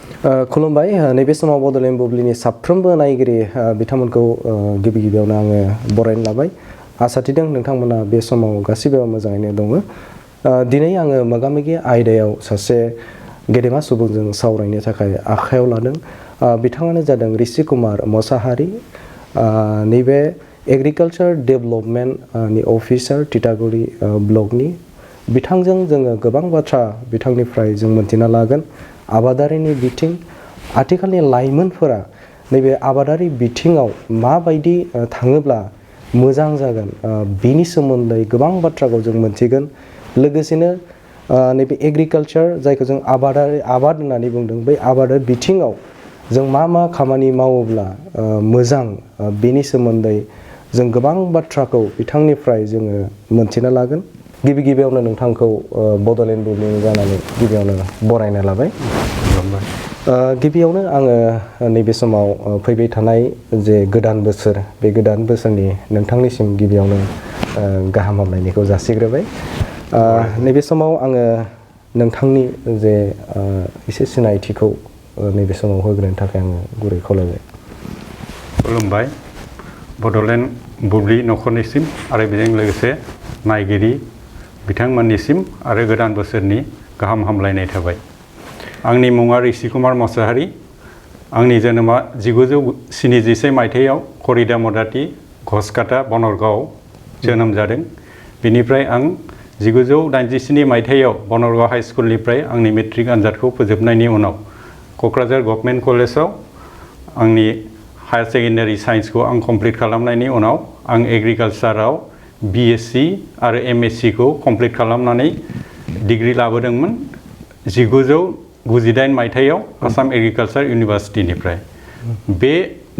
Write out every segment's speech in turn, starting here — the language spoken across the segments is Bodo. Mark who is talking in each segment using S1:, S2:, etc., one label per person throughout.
S1: खुलुमबाय नैबे समाव बड'लेण्ड बुब्लिनि साफ्रोमबो नायगिरि बिथांमोनखौ गिबि गिबियावनो आङो बरायनो लाबाय आसा थिदों नोंथांमोना बे समाव गासिबो मोजाङैनो दङ दिनै आङो मोगामोगि आयदायाव सासे गेदेमा सुबुंजों सावरायनो थाखाय आखायाव लादों बिथाङानो जादों ऋषि कुमार मोसाहारि नैबे एग्रिकालचार डेभेलपमेन्ट नि अफिसार तितागुरि ब्लकनि बिथांजों जोङो गोबां बाथ्रा बिथांनिफ्राय जों मोनथिना लागोन आबादारिनि बिथिं आथिखालनि लाइमोनफोरा नैबे आबादारि बिथिङाव माबायदि थाङोब्ला मोजां जागोन बेनि सोमोन्दै गोबां बाथ्राखौ जों मोनथिगोन लोगोसेनो नैबे एग्रिकालचार जायखौ जों आबाद होननानै बुंदों बै आबादारि बिथिङाव जों मा खामानि मावोब्ला मोजां बेनि सोमोन्दै जों गोबां बाथ्राखौ बिथांनिफ्राय जोङो मोनथिना लागोन गिबि गिबियावनो नोंथांखौ बड'लेण्ड बुब्लिनि जानानै गिबियावनो बरायना लाबाय गिबियावनो आङो नैबे समाव फैबाय थानाय जे गोदान बोसोर बे गोदान बोसोरनि नोंथांनिसिम गिबियावनो गाहाम हामलायनायखौ जासिग्रोबाय नैबे समाव आङो नोंथांनि जे एसे सिनायथिखौ नैबे समाव होग्रोनो थाखाय आङो गुरै खावलायबाय
S2: खुलुमबाय बड'लेण्ड बुब्लि नखरनिसिम आरो बेजों लोगोसे नायगिरि बिथांमोननिसिम आरो गोदान बोसोरनि गाहाम हामलायनाय थाबाय आंनि मुङा ऋषि कुमार मोसाहारि आंनि जोनोमा 1976 मायथाइयाव करिदा मदाति घसकाटा बनरगांव जोनोम जादों बेनिफ्राय आं 1987 मायथाइयाव बनरगांव हाई स्कुलनिफ्राय आंनि मेट्रिक आनजादखौ फोजोबनायनि उनाव क'क्राझार गभर्नमेन्ट कलेजाव आंनि हायर सेकेन्डारि साइन्सखौ आं कमप्लिट खालामनायनि उनाव आं एग्रिकालचाराव BSc आरो MSc खौ कमप्लिट खालामनानै डिग्री लाबोदोंमोन 1998 मायथाइयाव आसाम एग्रिकालचार इउनिभार्सिटिनिफ्राय बे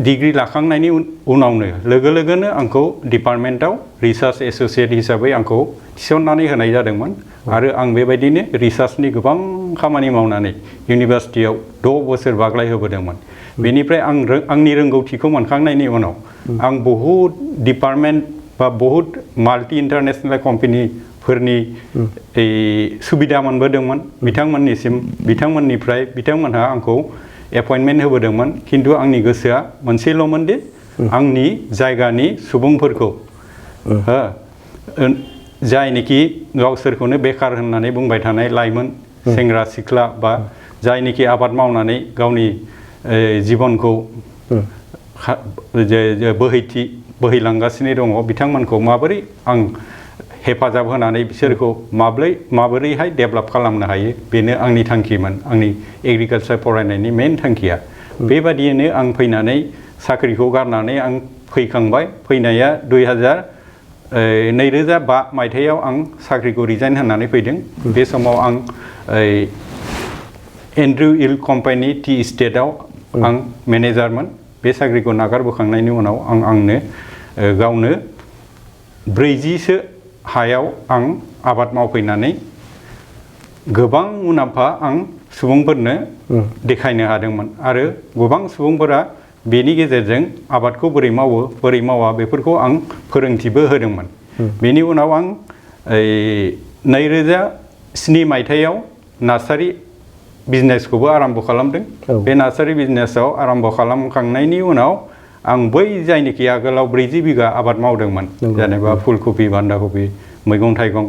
S2: डिग्री लाखांनायनि उनावनो लोगोनो आंखौ डिपार्टमेन्टआव रिसार्च एसोसिएट हिसाबै आंखौ थिसननानै होनाय जादोंमोन आरो आं बेबायदिनो रिसार्चनि गोबां खामानि मावनानै इउनिभार्सिटियाव 6 बोसोर बाग्लाय होबोदोंमोन बेनिफ्राय आंनि रोंगौथिखौ मोनखांनायनि उनाव आं बहुत डिपार्टमेन्ट बा बहुत माल्टी इन्टारनेशनेल कम्पानिफोरनि सुबिदा मोनबोदोंमोन बिथांमोनहा आंखौ एपइन्टमेन्ट होबोदोंमोन खिन्थु आंनि गोसोआ मोनसेल'मोन दि आंनि जायगानि सुबुंफोरखौ जायनिखि गावसोरखौनो बेकार होननानै बुंबाय थानाय लाइमोन सेंग्रा सिख्ला बा जायनिखि आबाद मावनानै गावनि जिबनखौ बोहैलांगासिनो दङ बिथांमोनखौ माबोरै आं हेफाजाब होनानै बिसोरखौ माबोरैहाय डेभेलप खालामनो हायो बेनो आंनि थांखिमोन आंनि एग्रिकालचार फरायनायनि मेन थांखिया बेबादियैनो आं फैनानै साख्रिखौ गारनानै आं फैखांबाय फैनाया 2005 मायथाइयाव आं साख्रिखौ रिजाइन होनानै फैदों बे समाव आं एन्ड्रु इल कम्पानि टि इस्टेटआव आं मेनेजारमोन बे साख्रिखौ नागारबोखांनायनि उनाव आंनो गावनो 40सो हायाव आं आबाद मावफैनानै गोबां मुलाम्फा आं सुबुंफोरनो देखायनो हादोंमोन आरो गोबां सुबुंफोरा बेनि गेजेरजों आबादखौ बोरै मावो बोरै मावा बेफोरखौ आं फोरोंथिबो होदोंमोन बेनि उनाव आं 2007 मायथाइयाव नार्सारि बिजनेसखौबो आरम्भ खालामदों बे नार्सारि बिजनेसाव आरम्भ खालामखांनायनि उनाव आं बै जायनिखि आगोलाव 40 बिगा आबाद मावदोंमोन जेनेबा फुलकबि बान्दा कबि मैगं थाइगं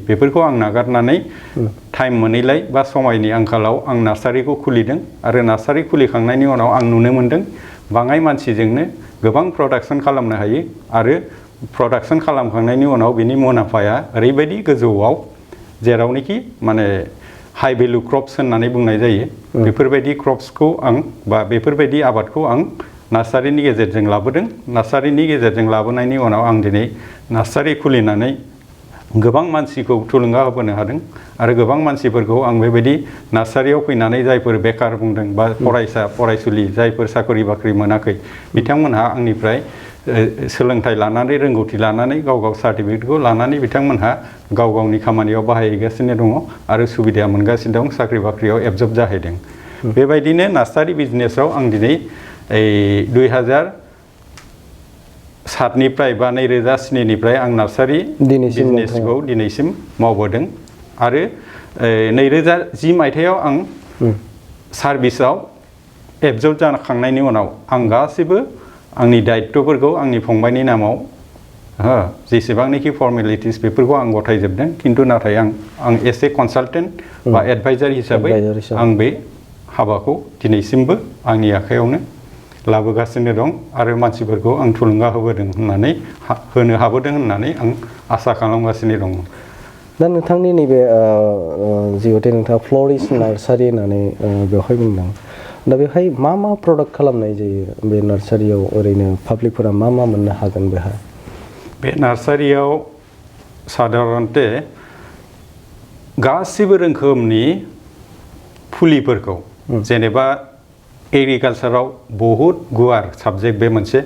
S2: बेफोरखौ आं नागारनानै टाइम मोनैलाय बा समायनि आंखालाव आं नार्सारिखौ खुलिदों आरो नार्सारि खुलिखांनायनि उनाव आं नुनो मोनदों बाङाय मानसिजोंनो गोबां प्रडाक्सन खालामनो हायो आरो प्रडाक्सन खालामखांनायनि उनाव बिनि मुलाम्फाया ओरैबायदि गोजौआव जेरावनोखि माने हाई भेलु क्रप्स होननानै बुंनाय जायो बेफोरबायदि क्रप्सखौ आं बा बेफोरबायदि आबादखौ आं नार्सारिनि गेजेरजों लाबोदों नार्सारिनि गेजेरजों लाबोनायनि उनाव आं दिनै नार्सारि खुलिनानै गोबां मानसिखौ थुलुंगा होबोनो हादों आरो गोबां मानसिफोरखौ आं बेबायदि नार्सारियाव फैनानै जायफोर बेकार बुंदों बा फरायसुलि जायफोर साख्रि बाख्रि मोनाखै बिथांमोनहा आंनिफ्राय सोलोंथाइ लानानै रोंगौथि लानानै गाव सार्टिफिकेटखौ लानानै बिथांमोनहा गाव गावनि खामानियाव बाहायगासिनो दङ आरो सुबिदा मोनगासिनो दं साख्रि बाख्रियाव एबजर्ब जाहैदों बेबायदिनो नार्सारि बिजनेसाव आं दिनै 2007निफ्राय बा 2007निफ्राय आं नार्सारि बिजनेसखौ दिनैसिम मावबोदों आरो 2010 मायथाइयाव आं सार्भिसाव एबजर्ब जाखांनायनि उनाव आं गासैबो आंनि दायित्वफोरखौ आंनि फंबायनि नामाव जेसेबांनाखि फर्मेलिटिस बेफोरखौ आं गथायजोबदों खिन्थु नाथाय आं एसे कनसालटेन्ट बा एडभाइजार हिसाबै आं बे हाबाखौ दिनैसिमबो आंनि आखायावनो लाबोगासिनो दं आरो मानसिफोरखौ आं थुलुंगा होबोदों होननानै होनो हाबोदों होननानै आं आसा खालामगासिनो दं।
S1: दा नोंथांनि नैबे जिहेतु नोंथाङा फ्लरिस नार्सारि होननानै बेवहाय बुंदों दा बेवहाय मा मा प्रडाक्ट खालामनाय जायो बे नार्सारियाव ओरैनो पाब्लिकफोरा मा मा मोननो हागोन बेहा?
S2: बे नार्सारियाव साधारनते गासिबो रोखोमनि फुलिफोरखौ जेनेबा एग्रिकालसाराव बहुद गुवार साबजेक्ट बे मोनसे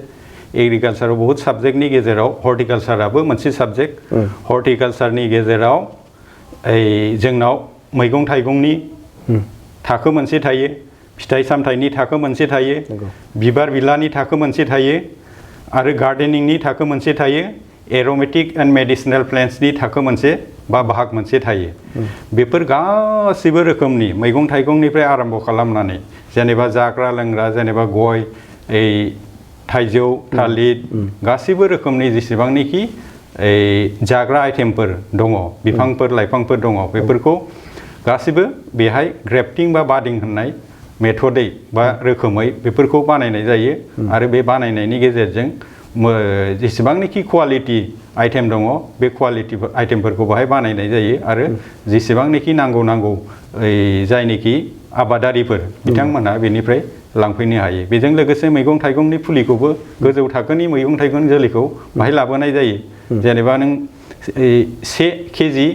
S2: एग्रिकालसाराव बहुद साबजेक्टनि गेजेराव हर्टिकालसाराबो मोनसे साबजेक्ट हर्टिकालसारनि गेजेराव जोंनाव मैगं थाइगंनि थाखो मोनसे थायो फिथाइ सामथाइनि थाखो मोनसे थायो बिबार बिलानि थाखो मोनसे थायो आरो गार्डेनिंनि थाखो मोनसे थायो एर'मेटिक एन्ड मेडिसिनेल प्लेन्ट्सनि थाखो मोनसे बा बाहाग मोनसे थायो बेफोर गासिबो रोखोमनि मैगं थाइगंनिफ्राय आरम्भ खालामनानै जेनेबा जाग्रा लोंग्रा जेनेबा गय थाइजौ थालिर गासिबो रोखोमनि जेसेबांनाखि जाग्रा आइटेमफोर दङ बिफांफोर लाइफांफोर दङ बेफोरखौ गासिबो बेहाय ग्रेफ्टिं बा बादिं होननाय मेथदै बा रोखोमै बेफोरखौ बानायनाय जायो आरो बे बानायनायनि गेजेरजों जेसेबांनाखि क्वालिटि आइटेम दङ बे क्वालिटि आइटेमफोरखौ बाहाय बानायनाय जायो आरो जेसेबांनाखि नांगौ जायनोखि आबादारिफोर बिथांमोनहा बेनिफ्राय लांफैनो हायो बेजों लोगोसे मैगं थाइगंनि फुलिखौबो गोजौ थाखोनि मैगं थाइगं जोलैखौ बाहाय लाबोनाय जायो जेनेबा नों 1 केजि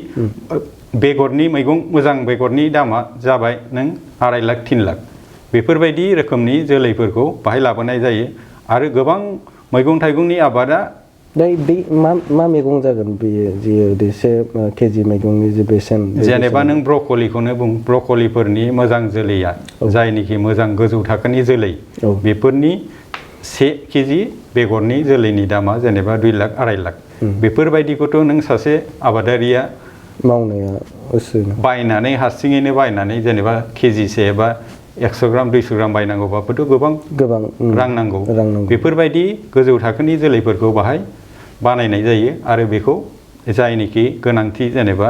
S2: बेगरनि मैगं मोजां बेगरनि दामा जाबाय नों 2.5 लाख 3 लाख बेफोरबायदि रोखोमनि जोलैफोरखौ बाहाय लाबोनाय जायो आरो गोबां मैगं थाइगंनि आबादा
S1: बे मा मैगं जागोन बेयो जे 1 केजि मैगंनि जे बेसेन
S2: जेनेबा नों ब्रकलिखौनो बुं ब्रकलिफोरनि मोजां जोलैया जायनिखि मोजां गोजौ थाखोनि जोलै बेफोरनि 1 केजि बेगरनि जोलैनि दामा जेनेबा 2 लाख 2.5 लाख बेफोरबायदिखौथ' नों सासे आबादारिया
S1: मावनाया
S2: बायनानै हारसिङैनो बायनानै जेनेबा केजिसे बा 100 ग्राम 200 ग्राम बायनांगौबाबोथ' गोबां रां नांगौ बेफोरबायदि गोजौ थाखोनि जोलैफोरखौ बाहाय बानायनाय जायो आरो बेखौ जायनिखि गोनांथि जेनेबा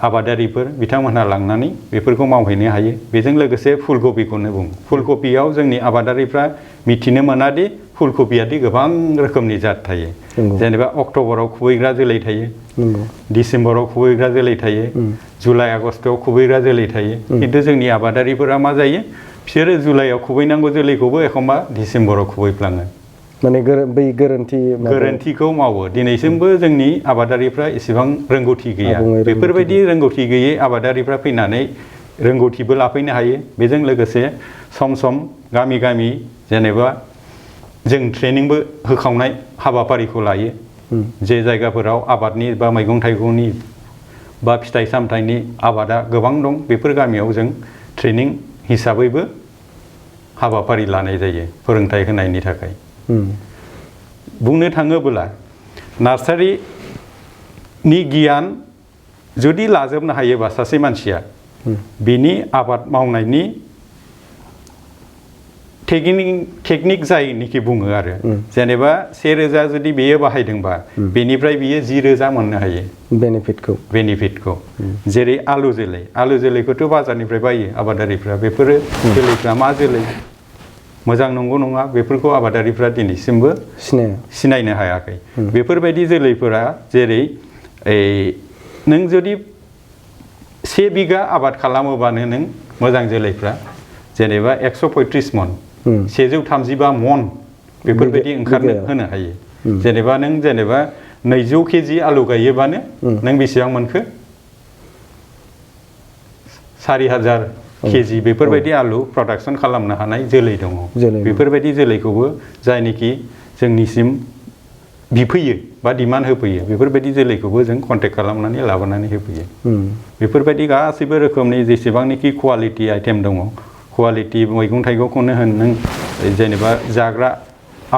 S2: आबादारिफोर बिथांमोनहा लांनानै बेफोरखौ मावहैनो हायो बेजों लोगोसे फुलकबिखौनो बुं फुलकबियाव जोंनि आबादारिफ्रा मिथिनो मोनादि फुलकबियादि गोबां रोखोमनि जात थायो जेनेबा अक्ट'बराव खुबैग्रा जोलै थायो डिसेम्बराव खुबैग्रा जोलै थायो जुलाइ आगस्टआव खुबैग्रा जोलै थायो खिन्थु जोंनि आबादारिफोरा मा जायो बिसोरो जुलाइआव खुबैनांगौ जोलैखौबो एखमबा डिसेम्बराव खुबैफ्लाङो माने
S1: बै गोरोन्थिखौ
S2: मावो दिनैसिमबो जोंनि आबादारिफ्रा एसेबां रोंगौथि गैया बेफोरबायदि रोंगौथि गैयै आबादारिफ्रा फैनानै रोंगौथिबो लाफैनो हायो बेजों लोगोसे सम सम गामि गामि जेनेबा जों ट्रेनिंबो होखावनाय हाबाफारिखौ लायो जे जायगाफोराव आबादनि बा मैगं थाइगंनि बा फिथाइ सामथाइनि आबादा गोबां दं बेफोर गामियाव जों ट्रेनिं हिसाबैबो हाबाफारि लानाय जायो फोरोंथाइ होनायनि थाखाय बुंनो थाङोब्ला नार्सारिनि गियान जुदि लाजोबनो हायोबा सासे मानसिया बिनि आबाद मावनायनि टेकनिक जायनिखि बुङो आरो जेनेबा 1000 जुदि बेयो बाहायदोंबा बेनिफ्राय बियो 10,000 मोननो हायो बेनिफिटखौ जेरै आलु जोलैखौथ' बाजारनिफ्राय बायो आबादारिफ्रा बेफोरो जोलैफ्रा मा जोलै मोजां नंगौ नङा बेफोरखौ आबादारिफ्रा दिनैसिमबो सिनायनो हायाखै बेफोरबायदि जोलैफोरा जेरै नों जुदि 1 बिगा आबाद खालामोबानो नों मोजां जोलैफ्रा जेनेबा 135 मन 135 मन बेफोरबायदि ओंखारनो होनो हायो जेनेबा 200 केजि आलु गायोबानो नों बेसेबां मोनखो 4000 केजि बेफोरबायदि आलु प्रडाक्सन खालामनो हानाय जोलै दङ बेफोरबायदि जोलैखौबो जायनिखि जोंनिसिम बिफैयो बा डिमान्ड होफैयो बेफोरबायदि जोलैखौबो जों कन्टेक्ट खालामनानै लाबोनानै होफैयो बेफोरबायदि गासैबो रोखोमनि जेसेबांनाखि क्वालिटि आइटेम दङ क्वालिटि मैगं थाइगंखौनो होन नों जेनेबा जाग्रा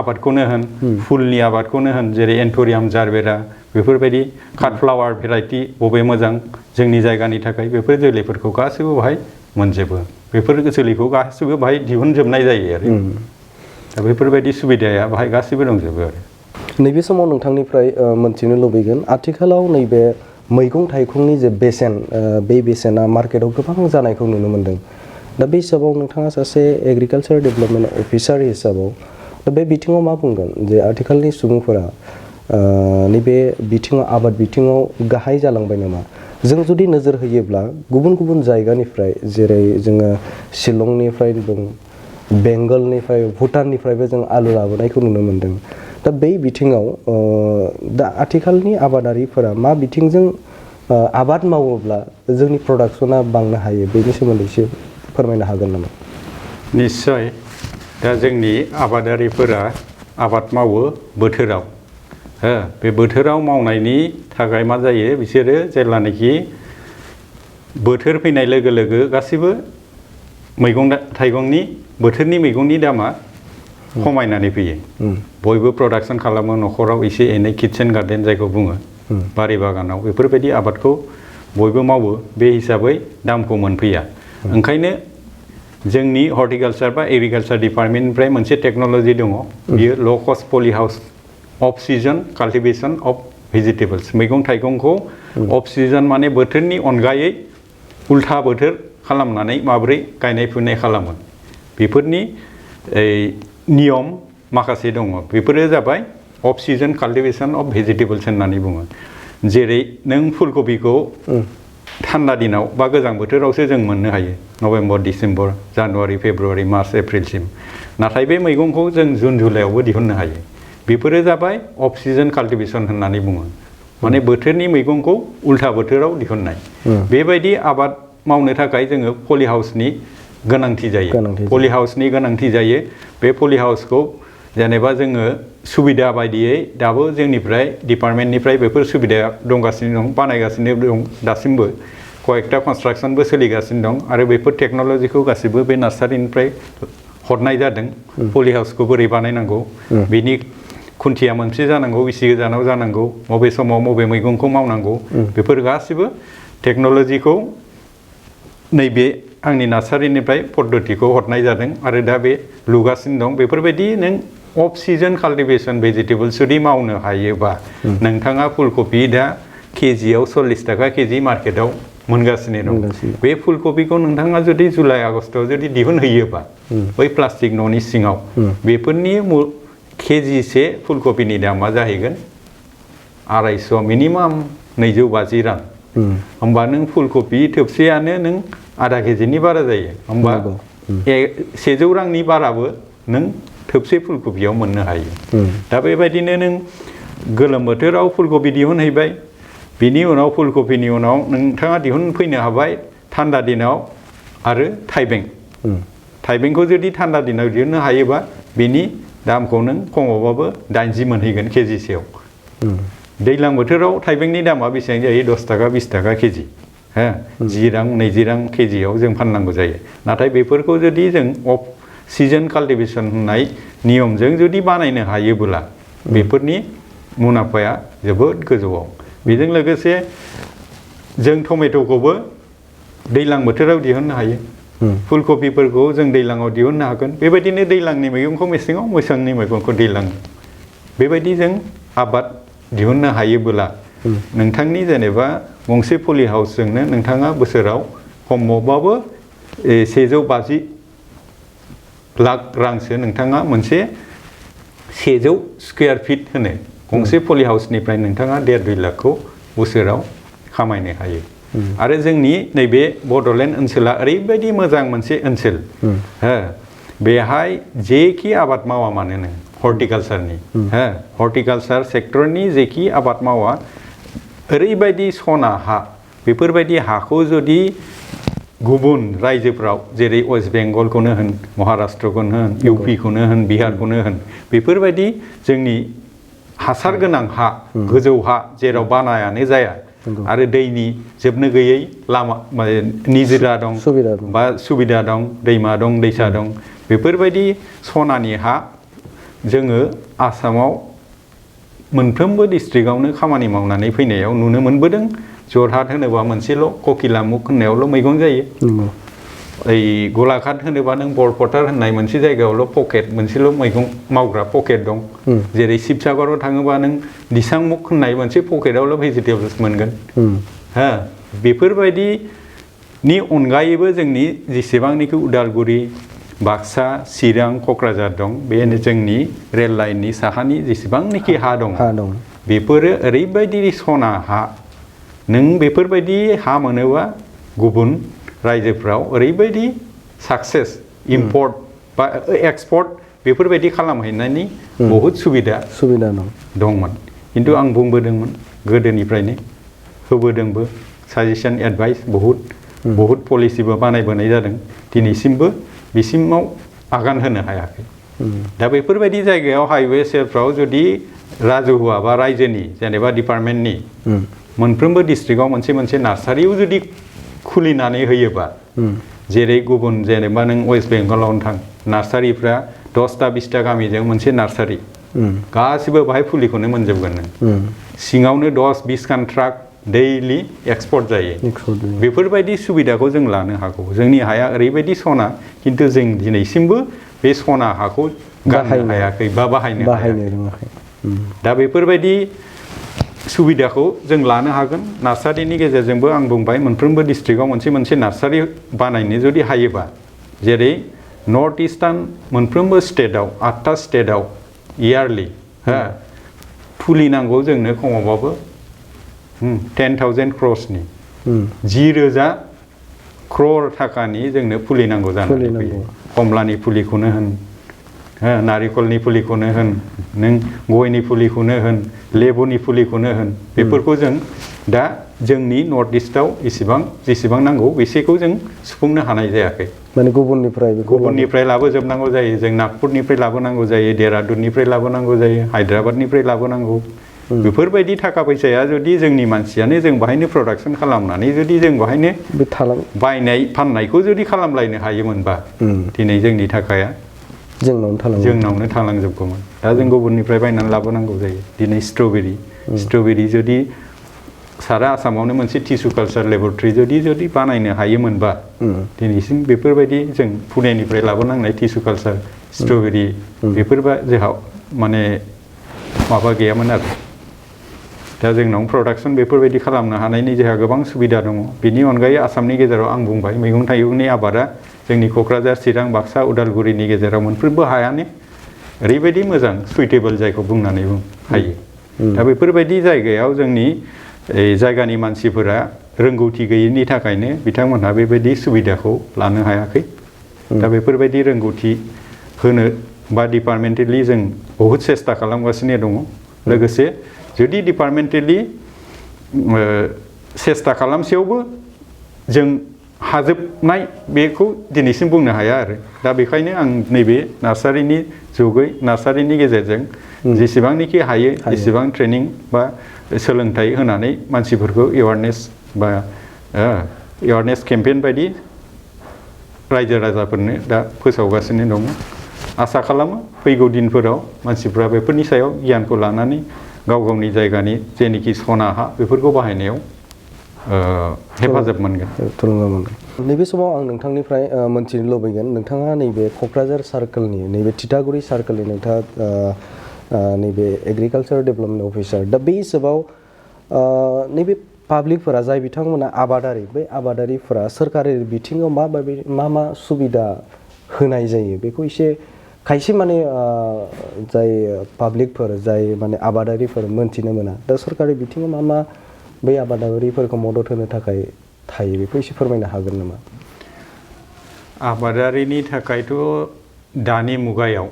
S2: आबादखौनो होन फुलनि आबादखौनो होन जेरै एन्थ'रियाम जारबेरा बेफोरबायदि काटफ्लावार भेराइटि बबे मोजां जोंनि जायगानि थाखाय बेफोर जोलैफोरखौ गासैबो बाहाय मोनजोबो बेफोर जोलैखौ गासिबो बाहाय दिहुनजोबनाय जायो आरो दा बेफोरबायदि सुबिदाया बाहाय गासिबो दंजोबो आरो
S1: नैबे समाव नोंथांनिफ्राय मोनथिनो लुबैगोन आथिखालाव नैबे मैगं थाइगंनि जे बेसेन बे बेसेना मार्केटाव गोबां जानायखौ नुनो मोनदों दा बे हिसाबाव नोंथाङा सासे एग्रिकालचार डेभेलपमेन्ट अफिसार हिसाबाव दा बे बिथिङाव मा बुंगोन जे आथिखालनि सुबुंफोरा नैबे बिथिङाव आबाद बिथिङाव गाहाय जालांबाय नामा जों जुदि नोजोर होयोब्ला गुबुन गुबुन जायगानिफ्राय जेरै जोङो शिलंनिफ्राय दं बेंगलनिफ्राय भुटाननिफ्रायबो जों आलु लाबोनायखौ नुनो मोनदों दा बै बिथिङाव दा आथिखालनि आबादारिफोरा मा बिथिंजों आबाद मावोब्ला जोंनि प्रडाक्सना बांनो हायो बेनि सोमोन्दै एसे फोरमायनो हागोन नामा
S2: निस्सय दा जोंनि आबादारिफोरा आबाद मावो बोथोराव बे बोथोराव मावनायनि थाखाय मा जायो बिसोरो जेब्लानाखि बोथोर फैनाय लोगो लोगो गासिबो मैगं थाइगंनि बोथोरनि मैगंनि दामा खमायनानै फैयो बयबो प्रडाक्सन खालामो न'खराव एसे एनै किटचेन गार्डेन जायखौ बुङो बारि बागानाव बेफोरबायदि आबादखौ बयबो मावो बे हिसाबै दामखौ मोनफैया ओंखायनो जोंनि हर्टिकालचार बा एग्रिकालचार डिपार्टमेन्टनिफ्राय मोनसे टेक्न'लजि दङ बियो ल' कस्ट पलि house of season cultivation of vegetables मैगं थाइगंखौ अफ सिजन माने बोथोरनि अनगायै उल्था बोथोर खालामनानै माबोरै गायनाय फुनाय खालामो बेफोरनि नियम माखासे दङ बेफोरो जाबाय of season cultivation of vegetables होननानै बुङो जेरै नों फुलकबिखौ थान्दा दिनाव बा गोजां बोथोरावसो जों मोननो हायो November December January February March एप्रिलसिम नाथाय बे मैगंखौ जों जुन जुलाइआवबो दिहुननो हायो बेफोरो जाबाय अफ सिजन काल्टिभेसन होननानै बुङो माने बोथोरनि मैगंखौ उल्था बोथोराव दिहुननाय बेबायदि आबाद मावनो थाखाय जोङो पलि हाउसनि गोनांथि जायो पलि हाउसनि गोनांथि जायो बे पलि हाउसखौ जेनेबा जोङो सुबिदा बायदियै दाबो जोंनिफ्राय डिपार्टमेन्टनिफ्राय बेफोर सुबिदाया दंगासिनो दं बानायगासिनो दं दासिमबो कयेकटा कनस्ट्राक्सनबो सोलिगासिनो दं आरो बेफोर टेक्न'लजिखौ गासिबो बे नार्सारिनिफ्राय हरनाय जादों पलि हाउसखौ बोरै बानायनांगौ बिनि खुन्थिया मोनसे जानांगौ बेसे गोजानाव जानांगौ बबे समाव बबे मैगंखौ मावनांगौ बेफोर गासिबो टेक्न'लजिखौ नैबे आंनि नार्सारिनिफ्राय पद्धतिखौ हरनाय जादों आरो दा बे लुगासिनो दं बेफोरबायदि नों अफ सिजन काल्टिभेसन भेजिटेबल्स जुदि मावनो हायोबा नोंथाङा फुलकबि दा केजियाव 40 थाखा केजि मार्केटाव मोनगासिनो दं बे फुलकबिखौ नोंथाङा जुदि जुलाइ आगस्टआव जुदि दिहुनहैयोबा बै प्लास्टिक न'नि सिङाव बेफोरनि केजिसे फुलकबिनि दामा जाहैगोन 250 मिनिमाम 250 रां होमबा नों फुलकबि थोबसेयानो नों आधा केजिनि बारा जायो होमबा 100 रांनि बाराबो नों थोबसे फुलकबियाव मोननो हायो दा बेबायदिनो नों गोलोम बोथोराव फुलकबि दिहुनहैबाय बिनि उनाव फुलकबिनि उनाव नोंथाङा दिहुनफैनो हाबाय थान्दा दिनाव आरो थाइबेंखौ जुदि थान्दा दिनाव दिहुननो हायोबा बिनि दामखौ नों खमावबाबो 80 मोनहैगोन केजिसेयाव दैज्लां बोथोराव थाइबेंनि दामा बेसेबां जायो 10 थाखा 20 थाखा केजि 10 रां 20 रां केजियाव जों फाननांगौ जायो नाथाय बेफोरखौ जुदि जों अफ सिजन काल्टिभेसन होननाय नियमजों जुदि बानायनो हायोब्ला बेफोरनि मुलाम्फाया जोबोद गोजौआव बेजों लोगोसे जों टमेट'खौबो दैज्लां बोथोराव दिहुननो हायो फुलकबिफोरखौ जों दैज्लाङाव दिहुननो हागोन बेबायदिनो दैज्लांनि मैगंखौ मेसेङाव मेसेंनि मैगंखौ दैज्लां बेबायदि जों आबाद दिहुननो हायोब्ला नोंथांनि जेनेबा गंसे पलि हाउसजोंनो नोंथाङा बोसोराव खमावबाबो 150 लाख रांसो नोंथाङा मोनसे 100 स्कुवेर फिट होनो गंसे पलि हाउसनिफ्राय नोंथाङा 1.5-2 लाखखौ बोसोराव खामायनो हायो आरो जोंनि नैबे बड'लेण्ड ओनसोला ओरैबायदि मोजां मोनसे ओनसोल बेहाय जेखि आबाद मावा मानो नों हर्टिकालचारनि हर्टिकालचार सेक्टरनि जेखि आबाद मावा ओरैबायदि सना हा बेफोरबायदि हाखौ जुदि गुबुन रायजोफ्राव जेरै वेस्ट बेंगलखौनो होन महाराष्ट्रखौनो होन इउपिखौनो होन बिहारखौनो होन बेफोरबायदि जोंनि हासार गोनां हा गोजौ हा जेराव बानायानो जाया आरो दैनि जोबनो गैयै लामा निजिरा दं बा सुबिदा दं दैमा दं दैसा दं बेफोरबायदि सनानि हा जोङो आसामाव मोनफ्रोमबो डिस्ट्रिक्टआवनो खामानि मावनानै फैनायाव नुनो मोनबोदों जरहाट होनोबा मोनसेल' ककिलामुख होननायावल' मैगं जायो ओइ गलाघाट होनोबा नों बरपटार होननाय मोनसे जायगायावल' पकेट मोनसेल' मैगं मावग्रा पकेट दं जेरै शिबसागराव थाङोबा नों दिसांमुख होननाय मोनसे पकेटावल' भेजिटेबल्स मोनगोन हो बेफोरबायदिनि अनगायैबो जोंनि जेसेबांनाखि उदालगुरि बाक्सा चिरां क'क्राझार दं बे जोंनि रेल लाइननि साहानि जेसेबांनाखि हा दं बेफोरो ओरैबायदि सना हा नों बेफोरबायदि हा मोनोबा गुबुन रायजोफ्राव ओरैबायदि साक्सेस इम्पर्ट बा एक्सपर्ट बेफोरबायदि खालामहैनायनि बहुद सुबिदा दंमोन खिन्थु आं बुंबोदोंमोन गोदोनिफ्रायनो होबोदोंबो साजेसन एडभाइस बहुद पलिसिबो बानायबोनाय जादों दिनैसिमबो बिसिमाव आगान होनो हायाखै दा बेफोरबायदि जायगायाव हाइवे सेरफ्राव जुदि राजहुवा बा रायजोनि जेनेबा डिपार्टमेन्टनि मोनफ्रोमबो डिस्ट्रिक्टआव मोनसे मोनसे नार्सारियाव जुदि खुलिनानै होयोबा जेरै गुबुन जेनेबा नों वेस्ट बेंगलावनो थां नार्सारिफ्रा 10टा 20टा गामिजों मोनसे नार्सारि गासिबो बाहाय फुलिखौनो मोनजोबगोन नों सिङावनो 10-20 खान ट्राक दैलि एक्सपर्ट जायो बेफोरबायदि सुबिदाखौ जों लानो हागौ जोंनि हाया ओरैबायदि सना खिन्थु जों दिनैसिमबो बे सना हाखौ गारनो हायाखै बा बाहायनो रोङाखै दा बेफोरबायदि सुबिदाखौ जों लानो हागोन नार्सारिनि गेजेरजोंबो आं बुंबाय मोनफ्रोमबो डिस्ट्रिक्टआव मोनसे मोनसे नार्सारि बानायनो जुदि हायोबा जेरै नर्थ इस्टार्न मोनफ्रोमबो स्टेटआव 8टा स्टेटआव इयारलि फुलि नांगौ जोंनो खमावबाबो 10,000 क्र'र्सनि 10,000 क्र'र थाखानि जोंनो फुलि नांगौ जानानै फैयो कमलानि फुलिखौनो होन नारिखलनि फुलिखौनो होन नों गयनि फुलिखौनो होन लेबुनि फुलिखौनो होन बेफोरखौ जों दा जोंनि नर्थ इस्टआव जेसेबां नांगौ बेसेखौ जों सुफुंनो हानाय जायाखै
S1: माने गुबुननिफ्राय
S2: लाबोजोबनांगौ जायो जों नागपुरनिफ्राय लाबोनांगौ जायो देहरादुननिफ्राय लाबोनांगौ जायो हायद्राबादनिफ्राय लाबोनांगौ बेफोरबायदि थाखा फैसाया जुदि जोंनि मानसियानो जों बाहायनो प्रडाक्सन खालामनानै जुदि जों बाहायनो बायनाय फाननायखौ जुदि खालामलायनो हायोमोनबा दिनै जोंनि थाखाया जोंनावनो थालांजोबगौमोन दा जों गुबुननिफ्राय बायनानै लाबोनांगौ जायो दिनै स्ट्रबेरि जुदि सारा आसामावनो मोनसे टिसु कालचार लेबरेटरि जुदि बानायनो हायोमोनबा दिनैसिम बेफोरबायदि जों पुनेनिफ्राय लाबोनांनाय टिसु कालचार स्ट्रबेरि बेफोरबा जोंहा माने माबा गैयामोन आरो दा जोंनाव प्रडाक्सन बेफोरबायदि खालामनो हानायनि जोंहा गोबां सुबिदा दङ बेनि अनगायै आसामनि गेजेराव आं बुंबाय मैगं थाइगंनि आबादा जोंनि क'क्राझार चिरां बाक्सा उदालगुरिनि गेजेराव मोनफ्रोमबो हायानो ओरैबायदि मोजां सुइटेबल जायखौ बुंनानै हायो दा बेफोरबायदि जायगायाव जोंनि जायगानि मानसिफोरा रोंगौथि गैयिनि थाखायनो बिथांमोनहा बेबायदि सुबिदाखौ लानो हायाखै दा बेफोरबायदि रोंगौथि होनो बा डिपार्टमेन्टेलि जों बहुद सेस्था खालामगासिनो दङ लोगोसे जुदि डिपार्टमेन्टेलि सेस्था खालामसेयावबो जों हाजोबनाय बेखौ दिनैसिम बुंनो हाया आरो दा बेखायनो आं नैबे नार्सारिनि गेजेरजों जेसेबांनाखि हायो एसेबां ट्रेनिं बा सोलोंथाइ होनानै मानसिफोरखौ एवारनेस केम्पेइन बायदि रायजो राजाफोरनो दा फोसावगासिनो दङ आसा खालामो फैगौ दिनफोराव मानसिफ्रा बेफोरनि सायाव गियानखौ लानानै गाव गावनि जायगानि जेनिखि सना हा बेफोरखौ बाहायनायाव हेफाजाब मोनगोन
S1: थुलुंगा मोनगोन नैबे समाव आं नोंथांनिफ्राय मोनथिनो लुबैगोन नोंथाङा नैबे क'क्राझार सार्कोलनि नैबे थिथागुरि सार्कोलनि नोंथाङा नैबे एग्रिकालचार डेभेलपमेन्ट अफिसार दा बे हिसाबाव नैबे पाब्लिकफोरा जाय बिथांमोना आबादारि बै आबादारिफोरा सोरखारि बिथिङाव मा सुबिदा होनाय जायो बेखौ एसे खायसे माने जाय पाब्लिकफोर जाय माने आबादारिफोर मोनथिनो मोना दा सरकारि बिथिङाव मा बै आबादारिफोरखौ मदद होनो थाखाय थायो बेखौ एसे फोरमायनो हागोन नामा
S2: आबादारिनि थाखायथ' दानि मुगायाव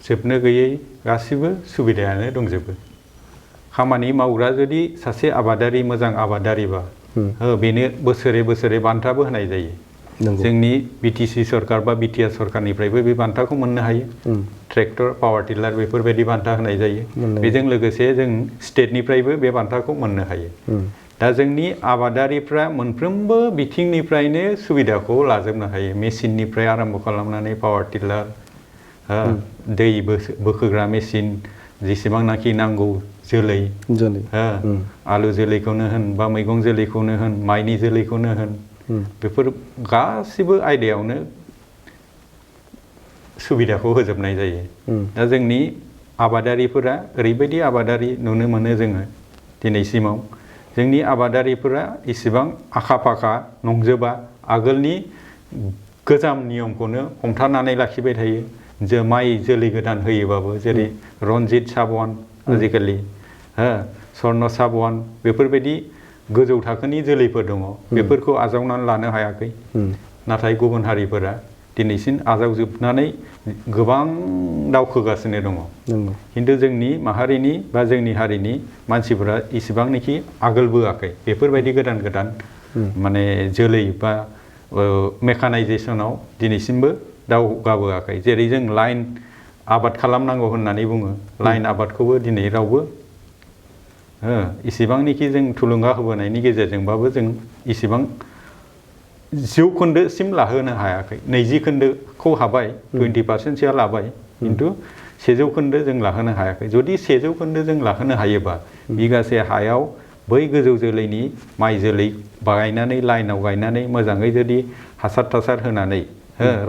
S2: जोबनो गैयै गासिबो सुबिदायानो दंजोबो खामानि मावग्रा जुदि सासे आबादारि मोजां आबादारिबा बेनो बोसोरे बान्थाबो होनाय जायो जोंनि बिटिसि सरकार बा बिटिआर सरकारनिफ्रायबो बे बान्थाखौ मोननो हायो ट्रेक्टर पावार टिलार बेफोरबायदि बान्था होनाय जायो बेजों लोगोसे जों स्टेटनिफ्रायबो बे बान्थाखौ मोननो हायो दा जोंनि आबादारिफ्रा मोनफ्रोमबो बिथिंनिफ्रायनो सुबिदाखौ लाजोबनो हायो मेसिननिफ्राय आरम्भ खालामनानै पावार टिलार दै बोखोग्रा मेसिन जेसेबांनाखि नांगौ जोलै आलु जोलैखौनो होन बा मैगं जोलैखौनो होन माइनि जोलैखौनो होन बेफोर गासिबो आयदायावनो सुबिदाखौ होजोबनाय जायो दा जोंनि आबादारिफोरा ओरैबायदि आबादारि नुनो मोनो जोङो दिनैसिमाव जोंनि आबादारिफोरा इसेबां आखा फाखा नंजोबा आगोलनि गोजाम नियमखौनो हमथानानै लाखिबाय थायो जे माइ जोलै गोदान होयोबाबो जेरै रनजित साबन आजिखालि स्वर्न साबन बेफोरबायदि गोजौ थाखोनि जोलैफोर दङ बेफोरखौ आजावनानै लानो हायाखै नाथाय गुबुन हारिफोरा दिनैसिम आजावजोबनानै गोबां दावखोगासिनो दङ खिन्थु जोंनि माहारिनि बा जोंनि हारिनि मानसिफोरा इसिबांनाखि आगोलबोआखै बेफोरबायदि गोदान गोदान माने जोलै बा मेकानाइजेसनाव दिनैसिमबो दावगाबोआखै जेरै जों लाइन आबाद खालामनांगौ होननानै बुङो लाइन आबादखौबो दिनै रावबो इसिबांनाखि जों थुलुंगा होबोनायनि गेजेरजोंबाबो जों इसिबां जौखोन्दोसिम लाहोनो हायाखै 20 खोन्दोखौ हाबाय 20%सोआ लाबाय खिन्थु 100 जौखोन्दो जों लाहोनो हायाखै जुदि 100 जौखोन्दो जों लाहोनो हायोबा बिगासे हायाव बै गोजौ जोलैनि माइ जोलै गायनानै लाइनाव गायनानै मोजाङै जुदि हासार थासार होनानै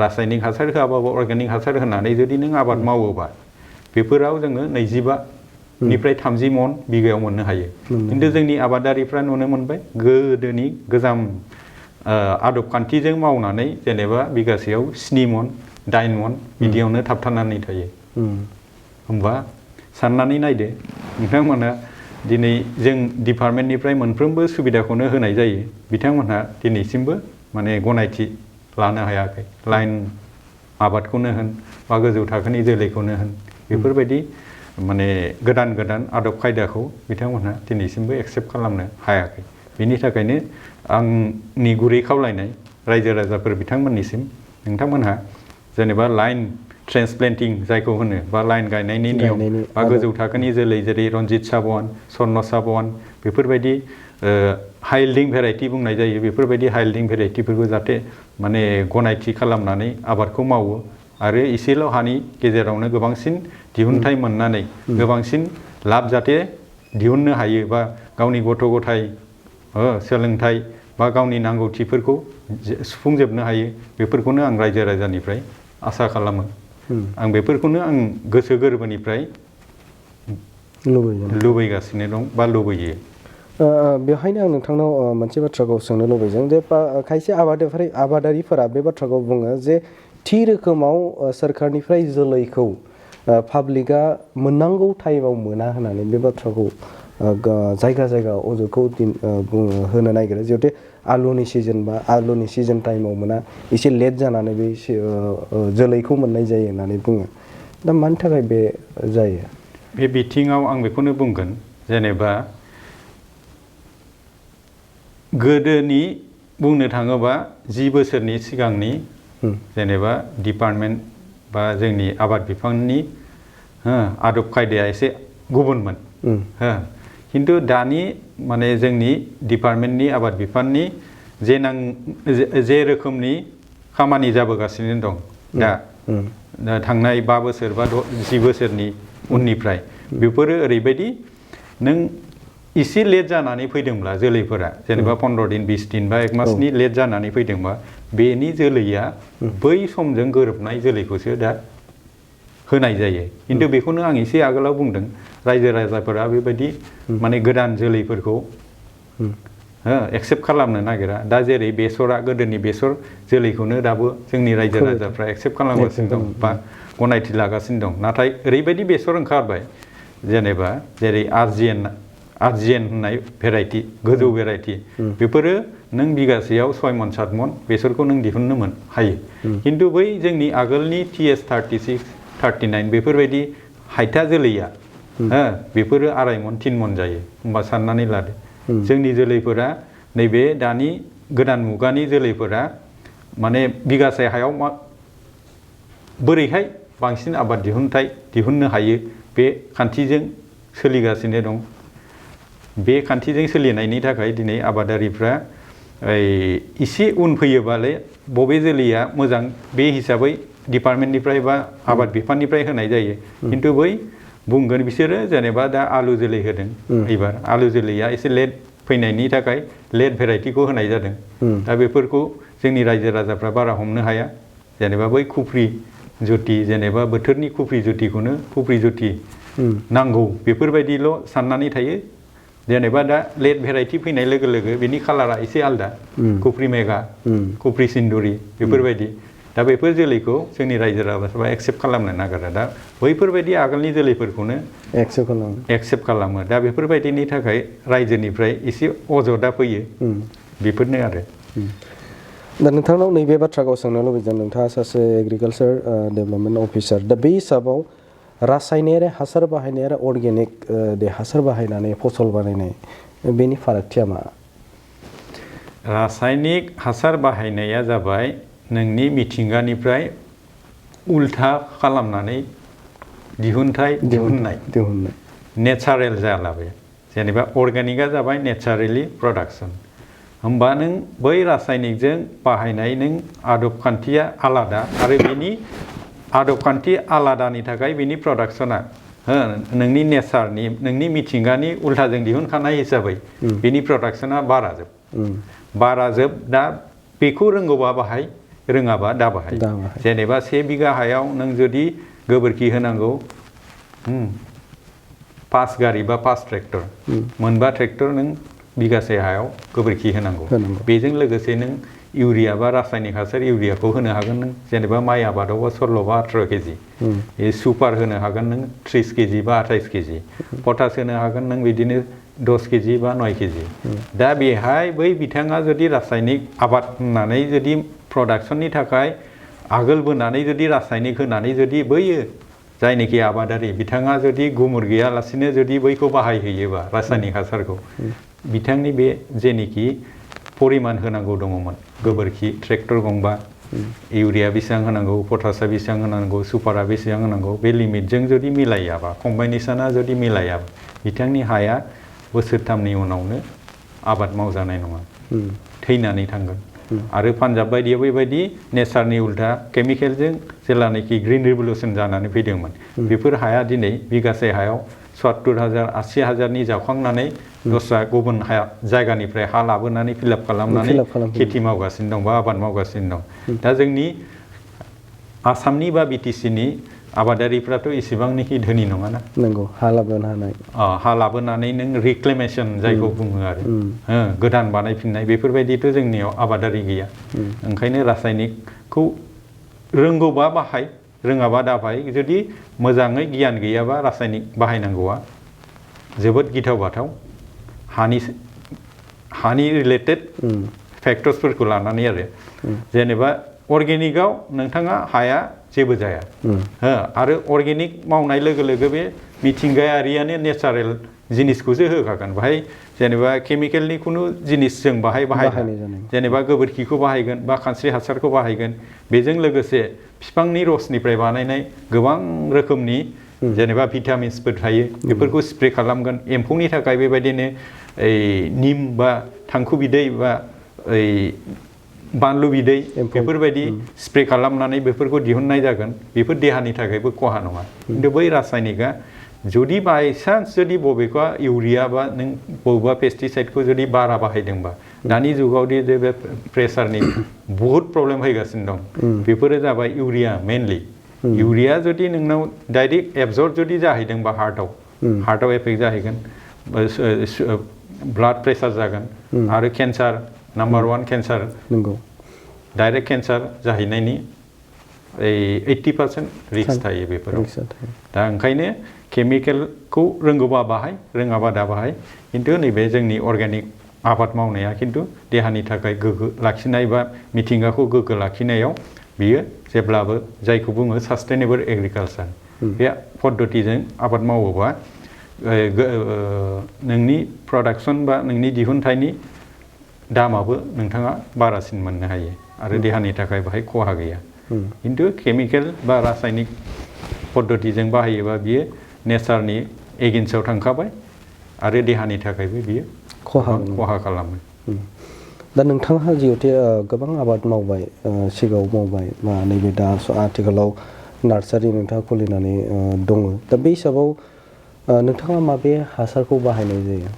S2: रासायनिक हासार होआबाबो अर्गानिक हासार होनानै जुदि नों आबाद मावोबा बेफोराव जोङो 25निफ्राय 30 मन बिगायाव मोननो हायो खिन्थु जोंनि आबादारिफ्रा नुनो मोनबाय गोदोनि गोजाम आदब खान्थिजों मावनानै जेनेबा बिगासेयाव 7 मन 8 मन बिदियावनो थाबथानानै थायो होमबा साननानै नायदो नोंथांमोना दिनै जों डिपार्टमेन्टनिफ्राय मोनफ्रोमबो सुबिदाखौनो होनाय जायो बिथांमोनहा दिनैसिमबो माने गनायथि लानो हायाखै लाइन आबादखौनो होन बा गोजौ थाखोनि जोलैखौनो होन बेफोरबायदि माने गोदान गोदान आदब खायदाखौ बिथांमोनहा दिनैसिमबो एक्सेप्ट खालामनो हायाखै बिनि थाखायनो आंनि गुरै खावलायनाय रायजो राजाफोर बिथांमोननिसिम नोंथांमोनहा जेनेबा लाइन ट्रेन्सप्लेन्टिं जायखौ होनो बा लाइन गायनायनि नियम बा गोजौ थाखोनि जोलै जेरै रनजित साबन स्वर्न साबन बेफोरबायदि हाइ यील्डिं भेराइटि बुंनाय जायो बेफोरबायदि हाइ यील्डिं भेराइटिफोरखौ जाहाथे माने गनायथि खालामनानै आबादखौ मावो आरो इसेल' हानि गेजेरावनो गोबांसिन दिहुनथाइ मोननानै गोबांसिन लाब जाहाथे दिहुननो हायो बा गावनि गथ' गथाय सोलोंथाइ बा गावनि नांगौथिफोरखौ सुफुंजोबनो हायो बेफोरखौनो आं रायजो राजानिफ्राय आसा खालामो आं बेफोरखौनो आं गोसो गोरबोनिफ्राय लुबैगासिनो दं बा लुबैयो
S1: बेवहायनो आं नोंथांनाव मोनसे बाथ्राखौ सोंनो लुबैदों जे खायसे आबादारिफोरा बे बाथ्राखौ बुङो जे थि रोखोमाव सोरखारनिफ्राय जोलैखौ पाब्लिकआ मोननांगौ टाइमाव मोना होननानै बे बाथ्राखौ जायगा जायगा अजदखौ होनो नागिरो जिहेतु आलुनि सिजन टाइमाव मोना एसे लेट जानानै बे जोलैखौ मोननाय जायो होननानै बुङो दा मानि थाखाय बे जायो
S2: बे बिथिङाव आं बेखौनो बुंगोन जेनेबा गोदोनि बुंनो थाङोबा 10 बोसोरनि सिगांनि जेनेबा डिपार्टमेन्ट बा जोंनि आबाद बिफाननि आदब खायदाया एसे गुबुनमोन खिन्थु दानि माने जोंनि डिपार्टमेन्टनि आबाद बिफाननि जे रोखोमनि खामानि जाबोगासिनो दं दा थांनाय 5 बोसोर बा 10 बोसोरनि उननिफ्राय बेफोरो ओरैबायदि नों एसे लेट जानानै फैदोंब्ला जोलैफोरा जेनेबा 15 दिन 20 दिन बा 1 मासनि लेट जानानै फैदोंबा बेनि जोलैया बै समजों गोरोबनाय जोलैखौसो दा होनाय जायो खिन्थु बेखौनो आं एसे आगोलाव बुंदों रायजो राजाफोरा बेबायदि माने गोदान जोलैफोरखौ एक्सेप्ट खालामनो नागिरा दा जेरै बेसरा गोदोनि बेसर जोलैखौनो दाबो जोंनि रायजो राजाफ्रा एक्सेप्ट खालामगासिनो दं बा गनायथि लागासिनो दं नाथाय ओरैबायदि बेसर ओंखारबाय जेनेबा जेरै आरजिएन होननाय भेराइटि गोजौ भेराइटि बेफोरो नों बिगासेयाव 6 मन 7 मन बेसरखौ नों दिहुननो हायो खिन्थु बै जोंनि आगोलनि TS 36 39 बेफोरबायदि हाइथा जोलैया बेफोरो 2.5 मन 3 मन जायो होमबा साननानै लादो जोंनि जोलैफोरा नैबे दानि गोदान मुगानि जोलैफोरा माने बिगासे हायाव बोरैहाय बांसिन आबाद दिहुननो हायो बे खान्थिजों सोलिगासिनो दं बे खान्थिजों सोलिनायनि थाखाय दिनै आबादारिफ्रा एसे उन फैयोबाले बबे जोलैया मोजां बे हिसाबै डिपार्टमेन्टनिफ्राय बा आबाद बिफाननिफ्राय होनाय जायो खिन्थु बै बुंगोन बिसोरो जेनेबा दा आलु जोलै होदों एबार आलु जोलैया एसे लेट फैनायनि थाखाय लेट भेराइटिखौ होनाय जादों दा बेफोरखौ जोंनि रायजो राजाफ्रा बारा हमनो हाया जेनेबा बै खुफ्रि जुथि जेनेबा बोथोरनि खुफ्रि जुथिखौनो खुफ्रि जुथि नांगौ बेफोरबायदिल' साननानै थायो जेनेबा दा लेट भेराइटि फैनाय लोगो लोगो बेनि कालारा एसे आलदा खुफ्रि मेगा खुफ्रि सिन्दुरि बेफोरबायदि दा बेफोर जोलैखौ जोंनि रायजो राजाफ्रा एक्सेप्ट खालामनो नागिरा दा बैफोरबायदि आगोलनि जोलैफोरखौनो एक्सेप्ट खालामो दा बेफोरबायदिनि थाखाय रायजोनिफ्राय एसे अजदा फैयो बेफोरनो आरो
S1: दा नोंथांनाव नैबे बाथ्राखौ सोंनो लुबैदों नोंथाङा सासे एग्रिकालचार डेभेलपमेन्ट अफिसार दा बे हिसाबाव रासायनारि हासार बाहायनाय आरो अर्गेनिक हासार बाहायनानै फसल बानायनाय बेनि फारागथिया मा
S2: रासायनिक हासार बाहायनाया जाबाय नोंनि मिथिंगानिफ्राय उल्था खालामनानै दिहुननाय नेचारेल जाला बे जेनेबा अर्गेनिकआ जाबाय नेचारेलि प्रडाक्शन होमबा नों बै रासायनिकजों बाहायनाय नों आदब खान्थिया आलादा आरो बेनि आदब खान्थि आलादानि थाखाय बेनि प्रडाक्शना नोंनि नेचारनि नोंनि मिथिंगानि उल्थाजों दिहुनखानाय हिसाबै बेनि प्रडाक्शना बाराजोब दा बेखौ रोंगौबा बाहाय रोङाबा दा बाहाय जेनेबा 1 बिघा हायाव नों जुदि गोबोरखि होनांगौ 5 गारि बा 5 ट्रेक्टर मोनबा ट्रेक्टर नों बिगासे हायाव गोबोरखि होनांगौ बेजों लोगोसे नों इउरिया बा रासायनिक हासार इउरियाखौ होनो हागोन नों जेनेबा माइ आबादावबा 16 बा 18 केजि सुपार होनो हागोन नों 30 केजि बा 28 केजि पटास होनो हागोन नों बिदिनो 10 केजि बा 9 केजि दा बेहाय बै बिथाङा जुदि रासायनिक आबाद होननानै जुदि प्रडाक्शननि थाखाय आगोल बोनानै जुदि रासायनिक होनानै जुदि बैयो जायनोखि आबादारि बिथाङा जुदि गुमुर गैयालासिनो जुदि बैखौ बाहायहैयोबा रासायनिक हासारखौ बिथांनि बे जेनोखि परिमान होनांगौ दङमोन गोबोरखि ट्रेक्टर गंबा इउरिया बेसेबां होनांगौ पटासा बेसेबां होनांगौ सुपारा बेसेबां होनांगौ बे लिमिटजों जुदि मिलायाबा कम्बाइनेसना जुदि मिलायाबा बिथांनि हाया बोसोरथामनि उनावनो आबाद मावजानाय नङा थैनानै थांगोन आरो पान्जाब बायदियाव बेबायदि नेचारनि उल्था केमिकेलजों जेलानाखि ग्रिन रिभलिउसन जानानै फैदोंमोन बेफोर हाया दिनै बिगासे हायाव 70,000 80,000नि जावखांनानै दस्रा गुबुन जायगानिफ्राय हा लाबोनानै फिलआप खालामनानै खेथि मावगासिनो दं बा आबाद मावगासिनो दं दा जोंनि आसामनि बा बिटिसिनि आबादारिफ्राथ' इसेबांनिखि धोनि नङाना
S1: नंगौ हा
S2: लाबोनानै नों रिक्लेमेसन जायखौ बुङो आरो गोदान बानायफिननाय बेफोरबायदिथ' जोंनियाव आबादारि गैया ओंखायनो रासायनिकखौ रोंगौबा बाहाय रोङाबा दाबाय जुदि मोजाङै गियान गैयाबा रासायनिक बाहायनांगौआ जोबोद गिथाव बाथाव हानि रिलेटेड फेक्टर्सफोरखौ लानानै आरो जेनेबा अर्गेनिकआव नोंथाङा हाया जेबो जाया आरो अर्गेनिक मावनाय लोगो लोगो बे मिथिंगायारियानो नेचारेल जिनिसखौसो होखागोन बाहाय जेनेबा केमिकेलनि खुनु जिनिस जों बाहायगोन जेनेबा गोबोरखिखौ बाहायगोन बा खानस्रि हासारखौ बाहायगोन बेजों लोगोसे बिफांनि रसनिफ्राय बानायनाय गोबां रोखोमनि जेनेबा भिटामिन्सफोर थायो बेफोरखौ स्प्रे खालामगोन एम्फौनि थाखाय बेबायदिनो निम बा थांखु बिदै बा बानलु बिदै बेफोरबायदि स्प्रे खालामनानै बेफोरखौ दिहुननाय जागोन बेफोर देहानि थाखायबो खहा नङा खिन्थु बै रासायनिकआ जुदि बायसान्स जुदि बबेबा इउरिया बा नों बबेबा पेस्टिसाइडखौ जुदि बारा बाहायदोंबा दानि जुगावदि जे बे प्रेसारनि बहुद प्रब्लेम फैगासिनो दं बेफोरो जाबाय इउरिया मेनलि इउरिया जुदि नोंनाव डाइरेक्ट एबजर्ब जुदि जाहैदोंबा हार्टआव एफेक्ट जाहैगोन ब्लाड प्रेसार जागोन आरो cancer number 1 cancer direct cancer जाहैनायनि 80% रिस्क थायो बेफोराव दा ओंखायनो केमिकेलखौ रोंगौबा बाहाय रोङाबा दा बाहाय खिन्थु नैबे जोंनि अर्गेनिक आबाद मावनाया खिन्थु देहानि थाखाय गोग्गो लाखिनाय बा मिथिंगाखौ गोग्गो लाखिनायाव बियो जेब्लाबो जायखौ बुङो सास्टेनेबल एग्रिकालचार बे पद्धतिजों आबाद मावोबा नोंनि प्रडाक्शन बा नोंनि दिहुनथाइनि दामाबो नोंथाङा बारासिन मोननो हायो आरो देहानि थाखाय बाहाय खहा गैया खिन्थु केमिकेल बा रासायनिक पद्धतिजों बाहायोबा बियो नेचारनि एगेन्स्टआव थांखाबाय आरो देहानि थाखायबो बियो खहा खालामो
S1: दा नोंथाङा जिहेतु गोबां आबाद मावबाय सिगाङाव मावबाय बा नैबे दा आथिखालाव नार्सारि नोंथाङा खुलिनानै दङ दा बे हिसाबाव नोंथाङा माबे हासारखौ बाहायनाय जायो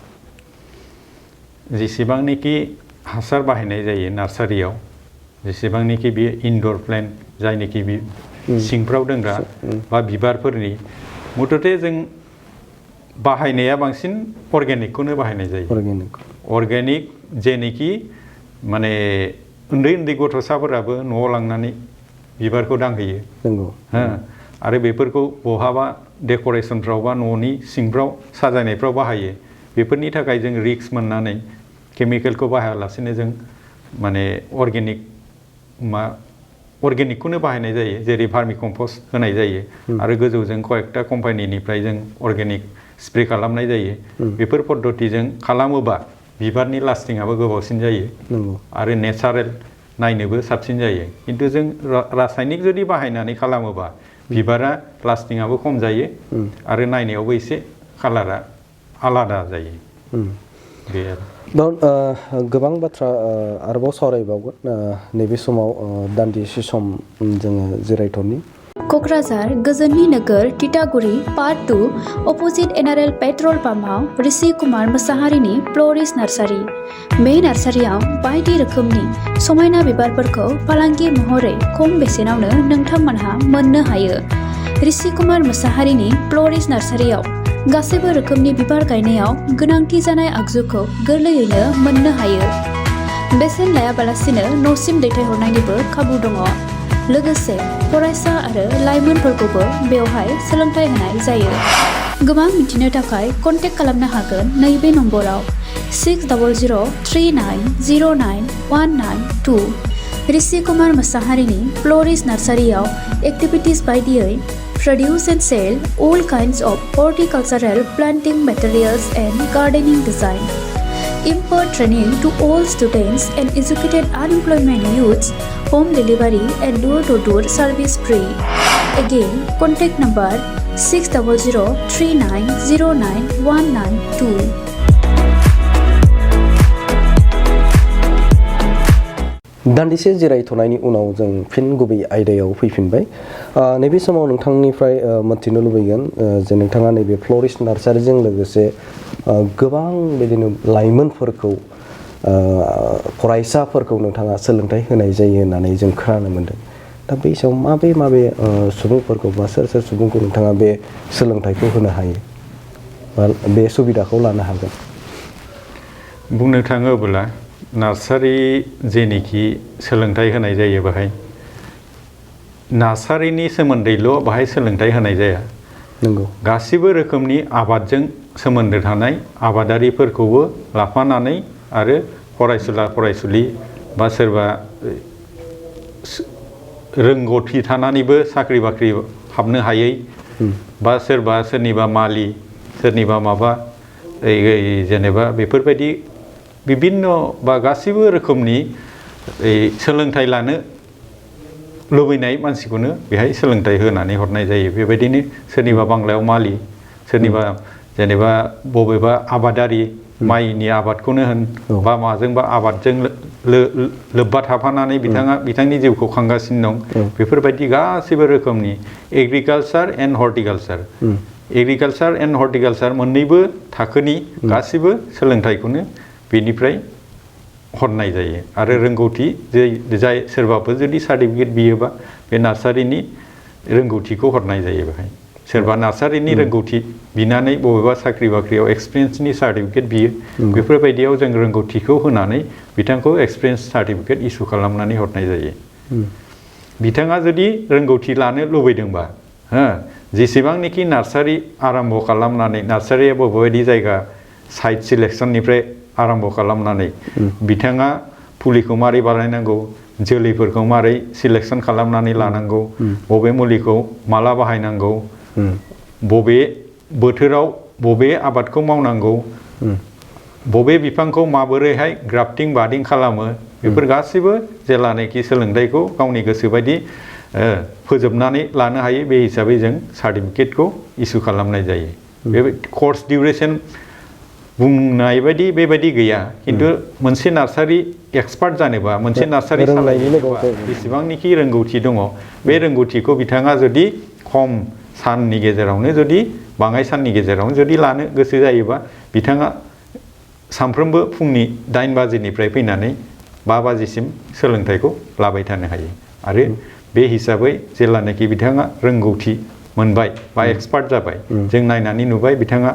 S2: जेसेबांनाखि हासार बाहायनाय जायो नार्सारियाव जेसेबांनाखि बे इनडोर प्लान्ट जायनाखि बे सिंफ्राव दोनग्रा बा बिबारफोरनि मथथे जों बाहायनाया बांसिन अर्गेनिकखौनो बाहायनाय जायो अर्गेनिक जेनोखि माने उन्दै उन्दै गथ'साफोराबो न'आव लांनानै बिबारखौ दांहैयो नंगौ आरो बेफोरखौ बहाबा डेक'रेसनफ्राव बा न'नि सिंफ्राव साजायनायफ्राव बाहायो बेफोरनि थाखाय जों रिस्क मोननानै केमिकेलखौ बाहायालासेनो जों माने अर्गेनिकखौनो बाहायनाय जायो जेरै भार्मि कम्पस्ट होनाय जायो आरो गोजौजों कয়েকটা कम्पानिनिफ्राय जों अर्गेनिक स्प्रे खालामनाय जायो बेफोर पद्धतिजों खालामोबा बिबारनि लास्टिंआबो गोबावसिन जायो आरो नेचारेल नायनोबो साबसिन जायो किन्तु जों रासायनिक जुदि बाहायनानै खालामोबा बिबारा लास्टिंआबो खम जायो आरो नायनायावबो एसे कालारा आलादा जायो बे
S1: गोबां बाथ्रा आरोबाव सावरायबावगोन नैबे समाव दान्दिसे सम जोङो जिरायथ'नि
S3: क'क्राझार गोजोननि नोगोर तितागुरि part 2 opposite NRL petrol पाम्पआव Rishi Kumar मोसाहारिनि फ्ल'रिस्ट nursery बे नार्सारियाव बायदि रोखोमनि समायना बिबारफोरखौ फालांगि महरै खम बेसेनावनो नोंथांमोनहा मोननो हायो ऋषि कुमार मोसाहारिनि फ्ल'रिस्ट नार्सारियाव गासैबो रोखोमनि बिबार गायनायाव गोनांथि जानाय आगजुखौ गोरलैयैनो मोननो हायो बेसेन लायाबालासिनो न'सिम दैथायहरनायनिबो खाबु दङ लोगोसे फरायसा आरो लाइमोनफोरखौबो बेवहाय सोलोंथाइ होनाय जायो गोबां मिथिनो थाखाय कन्टेक्ट खालामनो हागोन नैबे नम्बराव 6003099192 ऋषि कुमार मोसाहारिनि फ्ल'रिस्ट नार्सारियाव एक्टिभिटिज बायदियै produce and sell all kinds of horticultural planting materials and gardening design. Impart training to all students and educated unemployment youths, home delivery and door-to-door service free. Again, contact number 6003909192.
S1: दान्दिसे जिरायथ'नायनि उनाव जों फिन गुबै आयदायाव फैफिनबाय नैबे समाव नोंथांनिफ्राय मोनथिनो लुबैगोन जे नोंथाङा नैबे फ्ल'रिस्ट नार्सारिजों लोगोसे गोबां बिदिनो लाइमोनफोरखौ फरायसाफोरखौ नोंथाङा सोलोंथाइ होनाय जायो होननानै जों खोनानो मोन्दों दा बै समाव माबे सुबुंफोरखौ बा सोर सुबुंखौ नोंथाङा बे सोलोंथाइखौ होनो हायो बा बे सुबिदाखौ लानो हागोन
S2: बुंनो थाङोब्ला नार्सारि जेनिखि सोलोंथाइ होनाय जायो बाहाय नार्सारिनि सोमोन्दैल' बाहाय सोलोंथाइ होनाय जाया
S1: नंगौ
S2: गासिबो रोखोमनि आबादजों सोमोन्दो थानाय आबादारिफोरखौबो लाफानानै आरो फरायसुला फरायसुलि बा सोरबा रोंगौथि थानानैबो साख्रि बाख्रि हाबनो हायै बा सोरबा सोरनिबा मालि सोरनिबा माबा जेनेबा बेफोरबायदि बिभिन्न बा गासिबो रोखोमनि सोलोंथाइ लानो लुबैनाय मानसिखौनो बेहाय सोलोंथाइ होनानै हरनाय जायो बेबायदिनो सोरनिबा बांलायाव मालि सोरनिबा जेनेबा बबेबा आबादारि माइनि आबादखौनो होन बा माजोंबा आबादजों लोब्बा थाफानानै बिथांनि जिउखौ खांगासिनो दं बेफोरबायदि गासिबो रोखोमनि एग्रिकालचार एन्ड हर्टिकालचार मोननैबो थाखोनि गासिबो सोलोंथाइखौनो बेनिफ्राय हरनाय जायो आरो रोंगौथि जाय सोरबाफोर जुदि सार्टिफिकेट बियोबा बे नार्सारिनि रोंगौथिखौ हरनाय जायो बेहाय सोरबा नार्सारिनि रोंगौथि बिनानै बबेबा साख्रि बाख्रियाव एक्सपिरियेन्सनि सार्टिफिकेट बियो बेफोरबायदियाव जों रोंगौथिखौ होनानै बिथांखौ एक्सपिरियेन्स सार्टिफिकेट इसु खालामनानै हरनाय जायो बिथाङा जुदि रोंगौथि लानो लुबैदोंबा जेसेबांनाखि नार्सारि आरम्भ खालामनानै नार्सारिया बबेबायदि जायगा साइट सिलेक्सननिफ्राय आरम्भ खालामनानै बिथाङा फुलिखौ मारै बानायनांगौ जोलैफोरखौ मारै सिलेक्सन खालामनानै लानांगौ बबे मुलिखौ माला बाहायनांगौ बबे बोथोराव बबे आबादखौ मावनांगौ बबे बिफांखौ माबोरैहाय ग्राफ्टिं बादिं खालामो बेफोर गासिबो जेलानाखि सोलोंथाइखौ गावनि गोसोबायदि फोजोबनानै लानो हायो बे हिसाबै जों सार्टिफिकेटखौ इसु खालामनाय जायो बे कर्स डिउरेसन बुंनाय बायदि बेबायदि गैया किन्तु मोनसे नार्सारि एक्सपार्ट जानोबा मोनसे नार्सारि सालायनोबा बेसेबांनाखि रोंगौथि दङ बे रोंगौथिखौ बिथाङा जुदि खम साननि गेजेरावनो जुदि बाङाय साननि गेजेरावनो जुदि लानो गोसो जायोबा बिथाङा सानफ्रोमबो फुंनि 8 बाजिनिफ्राय फैनानै 5 बाजिसिम सोलोंथाइखौ लाबाय थानो हायो आरो बे हिसाबै जेब्लानाखि बिथाङा रोंगौथि मोनबाय बा एक्सपार्ट जाबाय जों नायनानै नुबाय बिथाङा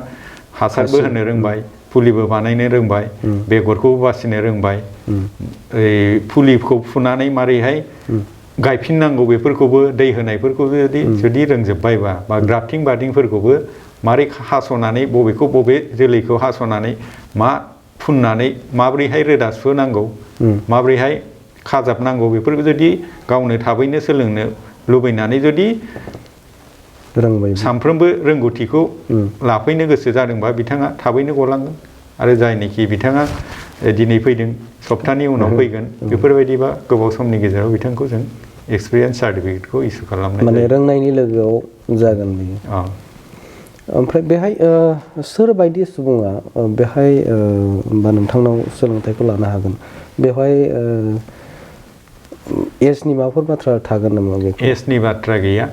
S2: हासारबो होनो रोंबाय फुलिबो बानायनो रोंबाय बेगरखौबो बासिनो रोंबाय फुलिखौ फुनानै मारैहाय गायफिननांगौ बेफोरखौबो दै होनायफोरखौबो जुदि रोंजोबबायबा बा ग्राफ्टिं बार्डिंफोरखौबो मारै हास'नानै बबेखौ बबे जोलैखौ हास'नानै मा फुननानै माब्रैहाय रोदा सुहोनांगौ माब्रैहाय खाजाबनांगौ बेफोरखौ जुदि गावनो थाबैनो सोलोंनो लुबैनानै जुदि सानफ्रोमबो रोंगौथिखौ लाफैनो गोसो जादोंबा बिथाङा थाबैनो गलांगोन आरो जायनोखि बिथाङा दिनै फैदों सप्तानि उनाव फैगोन बेफोरबायदिबा गोबाव समनि गेजेराव बिथांखौ जों एक्सपिरियेन्स सार्टिफिकेटखौ इसु खालामनाय
S1: माने रोंनायनि लोगोआव जागोन बियो ओमफ्राय बेहाय सोरबायदि सुबुङा बेहाय बा नोंथांनाव सोलोंथाइखौ लानो हागोन बेवहाय एजनि माबाफोर बाथ्रा थागोन नामा बेखौ
S2: एजनि बाथ्रा गैया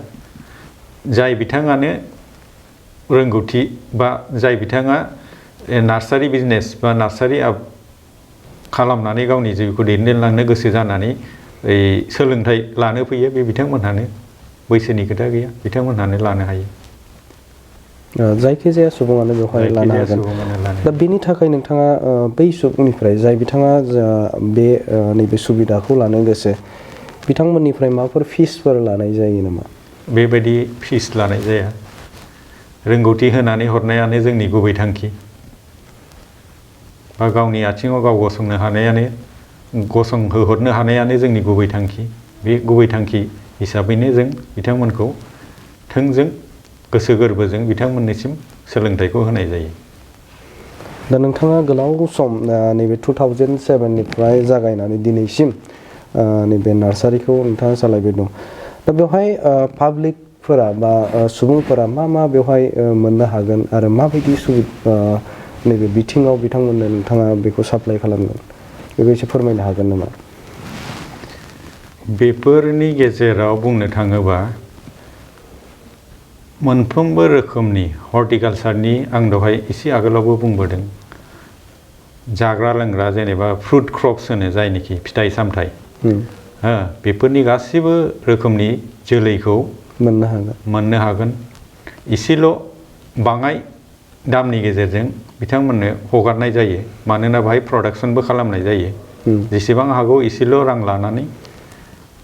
S2: जाय बिथाङानो रोंगौथि बा जाय बिथाङा नार्सारि बिजनेस बा नार्सारि खालामनानै गावनि जिउखौ दैदेनलांनो गोसो जानानै सोलोंथाइ लानो फैयो बे बिथांमोनहानो बैसोनि खोथा गैया बिथांमोनहानो लानो हायो
S1: जायखिजाया सुबुङानो बेवहाय लानो हागोन दा बेनि थाखाय नोंथाङा बै सुबुंनिफ्राय जाय बिथाङा बे नैबे सुबिदाखौ लानो गोसो बिथांमोननिफ्राय माबाफोर फिसफोर लानाय जायो नामा
S2: बेबायदि फिस लानाय जाया रोंगौथि होनानै हरनायानो जोंनि गुबै थांखि बा गावनि आथिङाव गाव गसंनो हानायानो गसंहोहरनो हानायानो जोंनि गुबै थांखि बे गुबै थांखि हिसाबैनो जों बिथांमोनखौ थोंजों गोसो गोरबोजों बिथांमोननिसिम सोलोंथाइखौ होनाय जायो
S1: दा नोंथाङा गोलाव सम नैबे 2007निफ्राय जागायनानै दिनैसिम नैबे नार्सारिखौ नोंथाङा सालायबाय दं दा बेवहाय पाब्लिकफोरा बा सुबुंफोरा मा बेवहाय मोननो हागोन आरो माबायदि नैबे बिथिङाव बिथांमोननो नोंथाङा बेखौ साप्लाय खालामगोन बेखौ एसे फोरमायनो हागोन नामा
S2: बेफोरनि गेजेराव बुंनो थाङोबा मोनफ्रोमबो रोखोमनि हर्टिकालसारनि आं दहाय एसे आगोलावबो बुंबोदों जाग्रा लोंग्रा जेनेबा फ्रुट क्रप्स होनो जायनोखि फिथाइ सामथाइ बेफोरनि गासिबो रोखोमनि जोलैखौ मोननो हागोन एसेल' बाङाय दामनि गेजेरजों बिथांमोननो हगारनाय जायो मानोना बाहाय प्रडाक्सनबो खालामनाय जायो जेसेबां हागौ एसेल' रां लानानै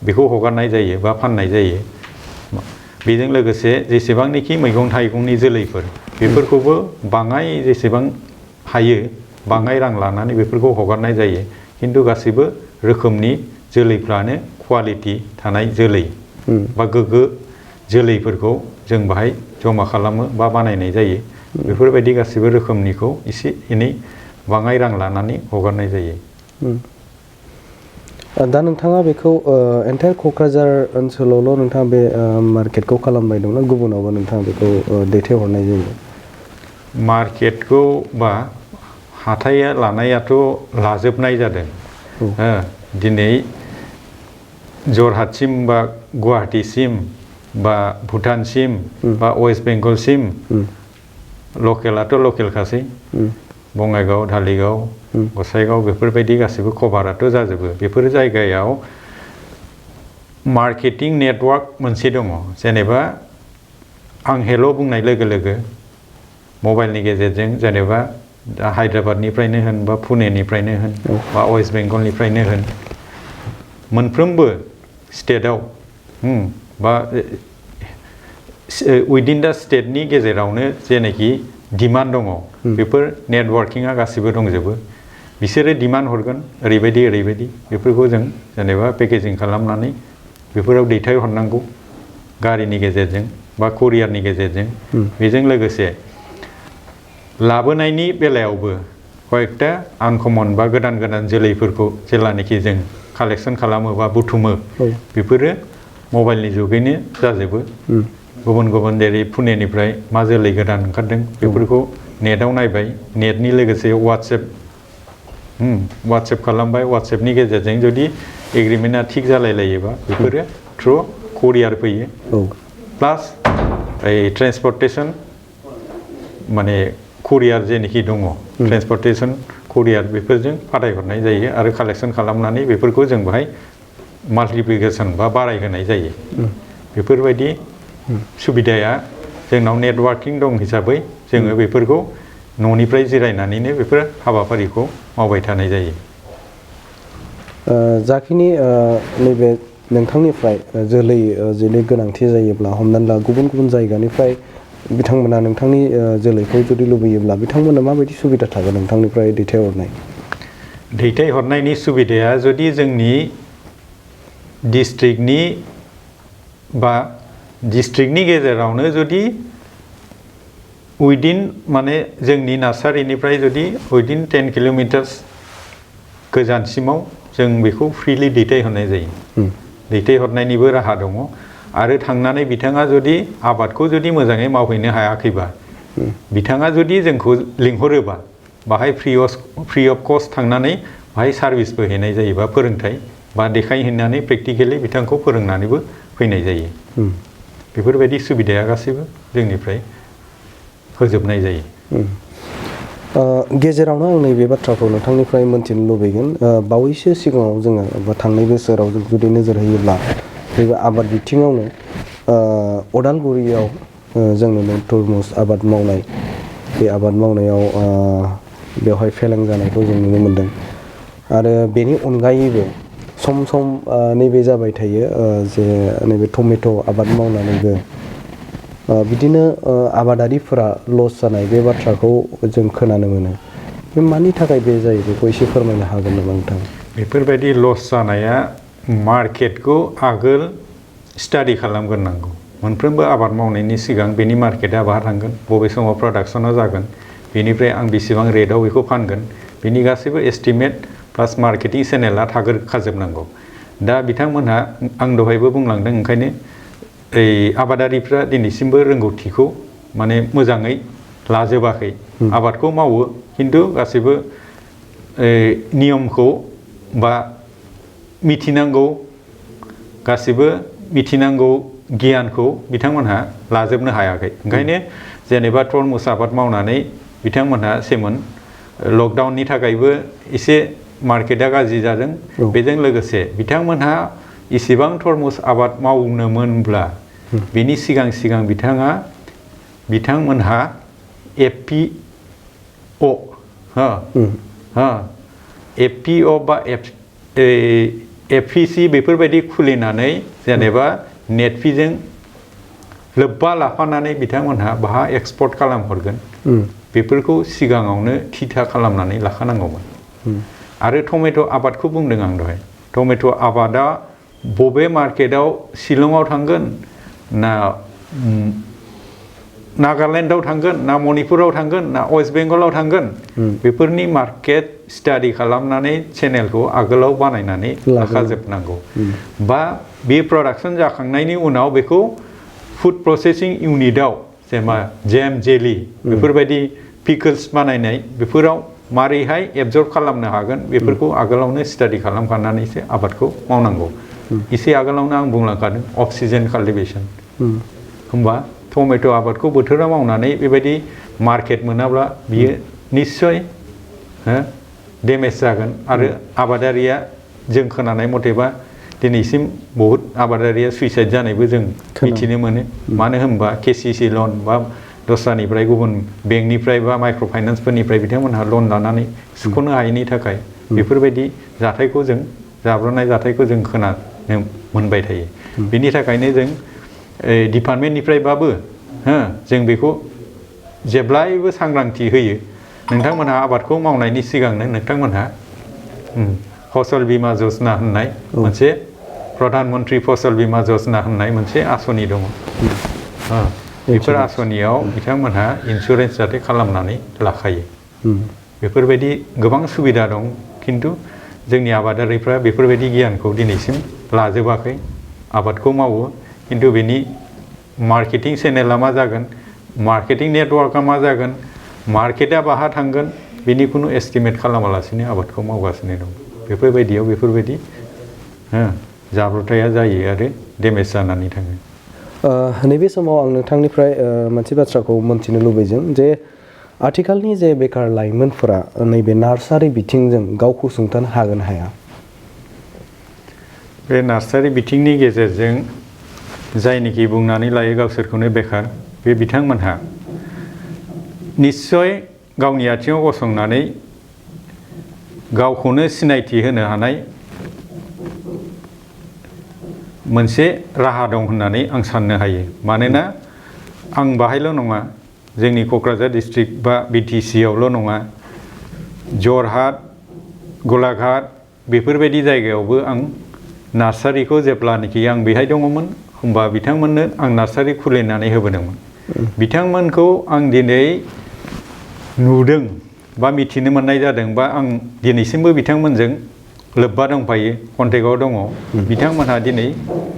S2: बेखौ हगारनाय जायो बा फाननाय जायो बेजों लोगोसे जेसेबांनोखि मैगं थाइगंनि जोलैफोर बेफोरखौबो बाङाय जेसेबां हायो बाङाय रां लानानै बेफोरखौ हगारनाय जायो खिन्थु गासैबो रोखोमनि जोलैफ्रानो क्वालिटि थानाय जोलै बा गोग्गो जोलैफोरखौ जों बाहाय जमा खालामो बा बानायनाय जायो बेफोरबायदि गासैबो रोखोमनिखौ एसे एनै बाङाय रां लानानै हगारनाय जायो
S1: दा नोंथाङा बेखौ एन्टायर क'क्राझार ओनसोलावल' नोंथाङा बे मार्केटखौ खालामबाय दंना गुबुनावबो नोंथाङा बेखौ दैथायहरनाय जायो
S2: मार्केटखौ बा हाथाया लानायाथ' लाजोबनाय जादों दिनै जरहाटसिम बा गुवाहाटीसिम बा भुटानसिम बा वेस्ट बेंगलसिम लकेलाथ' लकेलखासै बङाइगाव धालिगाव गसाइगाव बेफोरबायदि गासैबो कभाराथ' जाजोबो बेफोर जायगायाव मार्केटिं नेटवर्क मोनसे दङ जेनेबा आं हेल' बुंनाय लोगो लोगो मबाइलनि गेजेरजों जेनेबा हायद्राबादनिफ्रायनो होन बा पुनेनिफ्रायनो होन बा वेस्ट बेंगलनिफ्रायनो होन मोनफ्रोमबो स्टेटआव बा उइदिन दा स्टेटनि गेजेरावनो जेनाखि डिमान्ड दङ बेफोर नेटवर्किंआ गासिबो दंजोबो बिसोरो डिमान्ड हरगोन ओरैबायदि बेफोरखौ जों जेनेबा पेकेजिं खालामनानै बेफोराव दैथायहरनांगौ गारिनि गेजेरजों बा कुरियारनि गेजेरजों बेजों लोगोसे लाबोनायनि बेलायावबो कयेकटा आनकमन बा गोदान जोलैफोरखौ जेब्लानाखि जों कालेक्सन खालामो बा बुथुमो बेफोरो मबाइलनि जुगैनो जाजोबो गुबुन जेरै पुनेनिफ्राय मा जोलै गोदान ओंखारदों बेफोरखौ नेटआव नायबाय नेटनि लोगोसे वाट्सएप खालामबाय वाट्सएपनि गेजेरजों जुदि एग्रिमेन्टआ थिग जालायलायोबा बेफोरो थ्रु कुरियार फैयो प्लास ट्रेन्सपर्टेसन माने कुरियार जेनोखि दङ ट्रेन्सपर्टेसन कुरियार बेफोरजों फाथायहरनाय जायो आरो कालेक्सन खालामनानै बेफोरखौ जों बेहाय माल्टिप्लिकेसन बा बारायहोनाय जायो बेफोरबायदि सुबिदाया जोंनाव नेटवार्किं दं हिसाबै जोङो बेफोरखौ न'निफ्राय जिरायनानैनो बेफोर हाबाफारिखौ मावबाय थानाय जायो।
S1: जाखिनि नैबे नोंथांनिफ्राय जोलै गोनांथि जायोब्ला हमनानै ला गुबुन गुबुन जायगानिफ्राय बिथांमोना नोंथांनि जोलैखौ जुदि लुबैयोब्ला बिथांमोना माबायदि सुबिदा थागोन नोंथांनिफ्राय
S2: दैथायहरनायनि सुबिदाया जुदि जोंनि डिस्ट्रिक्टनि गेजेरावनो जुदि उइदिन माने जोंनि नार्सारिनिफ्राय जुदि उइदिन 10 किल'मिटार्स गोजानसिमाव जों बेखौ फ्रिलि दैथायहरनाय जायो। दैथायहरनायनिबो राहा दङ आरो थांनानै बिथाङा जुदि आबादखौ जुदि मोजाङै मावहैनो हायाखैबा बिथाङा जुदि जोंखौ लिंहरोबा बाहाय फ्रि अफ कस्ट थांनानै बाहाय सार्भिसबो हैनाय जायो बा फोरोंथाय बा देखायहैनानै प्रेक्टिकेलि बिथांखौ फोरोंनानैबो फैनाय जायो। बेफोरबायदि सुबिदाया गासैबो जोंनिफ्राय होजोबनाय जायो।
S1: गेजेरावनो आं नैबे बाथ्राखौ नोंथांनिफ्राय मोनथिनो लुबैगोन बावैसो सिगाङाव जोङो बा थांनाय बोसोराव जों जुदि नोजोर होयोब्ला बे आबाद बिथिङावनो अदालगुरियाव जों नुनो तरमुज आबाद मावनाय बे आबाद मावनायाव बेवहाय फेलें जानायखौ जों नुनो मोनदों आरो बेनि अनगायैबो सम सम नैबे जाबाय थायो जे नैबे टमेट' आबाद मावनानैबो बिदिनो आबादारिफोरा लस जानाय बे बाथ्राखौ जों खोनानो मोनो। बे मानि थाखाय बे जायो बेखौ एसे फोरमायनो हागोन नामा नोंथां?
S2: बेफोरबायदि लस जानाया मार्केटखौ आगोल स्टाडि खालामग्रोनांगौ। मोनफ्रोमबो आबाद मावनायनि सिगां बेनि मार्केटआ बहा थांगोन, बबे समाव प्रडाक्सना जागोन, बेनिफ्राय आं बेसेबां रेटआव बेखौ फानगोन, बेनि गासैबो एस्टिमेट प्लास मार्केटिं चेनेला थाग्रोखाजोबनांगौ। दा बिथांमोनहा आं दहायबो बुंलांदों ओंखायनो आबादारिफ्रा दिनैसिमबो रोंगौथिखौ माने मोजाङै लाजोबाखै। आबादखौ मावो खिन्थु गासैबो नियमखौ बा मिथिनांगौ गियानखौ बिथांमोनहा लाजोबनो हायाखै। ओंखायनो जेनेबा तरमुज आबाद मावनानै बिथांमोनहा सेमोन लकडाउननि थाखायबो एसे मार्केटआ गाज्रि जादों। बेजों लोगोसे बिथांमोनहा इसेबां तरमुज आबाद मावनोमोनब्ला बेनि सिगां बिथांमोनहा एफपिअ बा एफपिसि बेफोरबायदि खुलिनानै जेनेबा नेट फिजों लोब्बा लाफानानै बिथांमोनहा बाहा एक्सपर्ट खालामहरगोन बेफोरखौ सिगाङावनो थिथा खालामनानै लाखानांगौमोन। आरो टमेट' आबादखौ बुंदों आं दहाय। टमेट' आबादा बबे मार्केटआव शिलंआव थांगोन ना नागालेण्डआव थांगोन ना मणिपुराव थांगोन ना वेस्ट बेंगलाव थांगोन बेफोरनि मार्केट स्टाडि खालामनानै चेनेलखौ आगोलाव बानायनानै लाखाजोबनांगौ। बा बे प्रडाक्सन जाखांनायनि उनाव बेखौ फुड प्रसेसिं इउनिटआव जेनेबा जेम जेलि बेफोरबायदि पिकल्स बानायनाय बेफोराव मारैहाय एबजर्ब खालामनो हागोन बेफोरखौ आगोलावनो स्टाडि खालामखानानैसो आबादखौ मावनांगौ। एसे आगोलावनो आं बुंलांखादों अफ सिजन काल्टिभेसन। होमबा टमेट' आबादखौ बोथोराव मावनानै बेबायदि मार्केट मोनाब्ला बियो निस्सय डेमेज जागोन आरो आबादारिया जों खोनानाय मथेबा दिनैसिम बहुद आबादारिया सुइसाइड जानायबो जों मिथिनो मोनो। मानो होनबा केसिसि लन बा दस्रानिफ्राय गुबुन बेंकनिफ्राय बा माइक्र' फाइनान्सफोरनिफ्राय बिथांमोनहा लन लानानै सुख'नो हायैनि थाखाय बेफोरबायदि जाब्रबनाय जाथायखौ जों खोनानो मोनबाय थायो। बिनि थाखायनो जों डिपार्टमेन्टनिफ्रायबाबो जों बेखौ जेब्लायबो सांग्रांथि होयो। नोंथांमोनहा आबादखौ मावनायनि सिगांनो नोंथांमोनहा फसल बीमा योजना होननाय मोनसे प्रधान मन्त्रि फसल बीमा योजना होननाय मोनसे आसनि दङ। बेफोर आसनियाव बिथांमोनहा इन्सुरेन्स जाहाथे खालामनानै लाखायो। बेफोरबायदि गोबां सुबिदा दं खिन्थु जोंनि आबादारिफ्रा बेफोरबायदि गियानखौ दिनैसिम लाजोबाखै। आबादखौ मावो खिन्थु बेनि मार्केटिं चेनेला मा जागोन, मार्केटिं नेटवार्कआ मा जागोन, मार्केटआ बाहा थांगोन बेनि खुनु एस्टिमेट खालामालासिनो आबादखौ मावगासिनो दं। बेफोरबायदियाव बेफोरबायदि जाब्रबथाया जायो आरो डेमेज जानानै थाङो।
S1: नैबे समाव आं नोंथांनिफ्राय मोनसे बाथ्राखौ मोनथिनो लुबैदों जे आथिखालनि जे बेकार लाइमोनफोरा नैबे नार्सारि बिथिंजों गावखौ सुंथानो हागोन हाया?
S2: बे नार्सारि बिथिंनि गेजेरजों जायनोखि बुंनानै लायो गावसोरखौनो बेकार, बे बिथांमोनहा निस्सय गावनि आथिङाव गसंनानै गावखौनो सिनायथि होनो हानाय मोनसे राहा दं होननानै आं साननो हायो। मानोना आं बाहायल' नङा, जोंनि क'क्राझार डिस्ट्रिक्ट बा BTC आवल' नङा, जरहाट, गलाघाट बेफोरबायदि जायगायावबो आं नार्सारिखौ जेब्लानोखि आं बेहाय दङमोन होमबा बिथांमोननो आं नार्सारि खुलिनानै होबोदोंमोन। बिथांमोनखौ आं दिनै नुदों बा मिथिनो मोननाय जादों बा आं दिनैसिमबो बिथांमोनजों लोब्बा दंफायो, कन्टेक्टआव दङ। बिथांमोनहा दिनै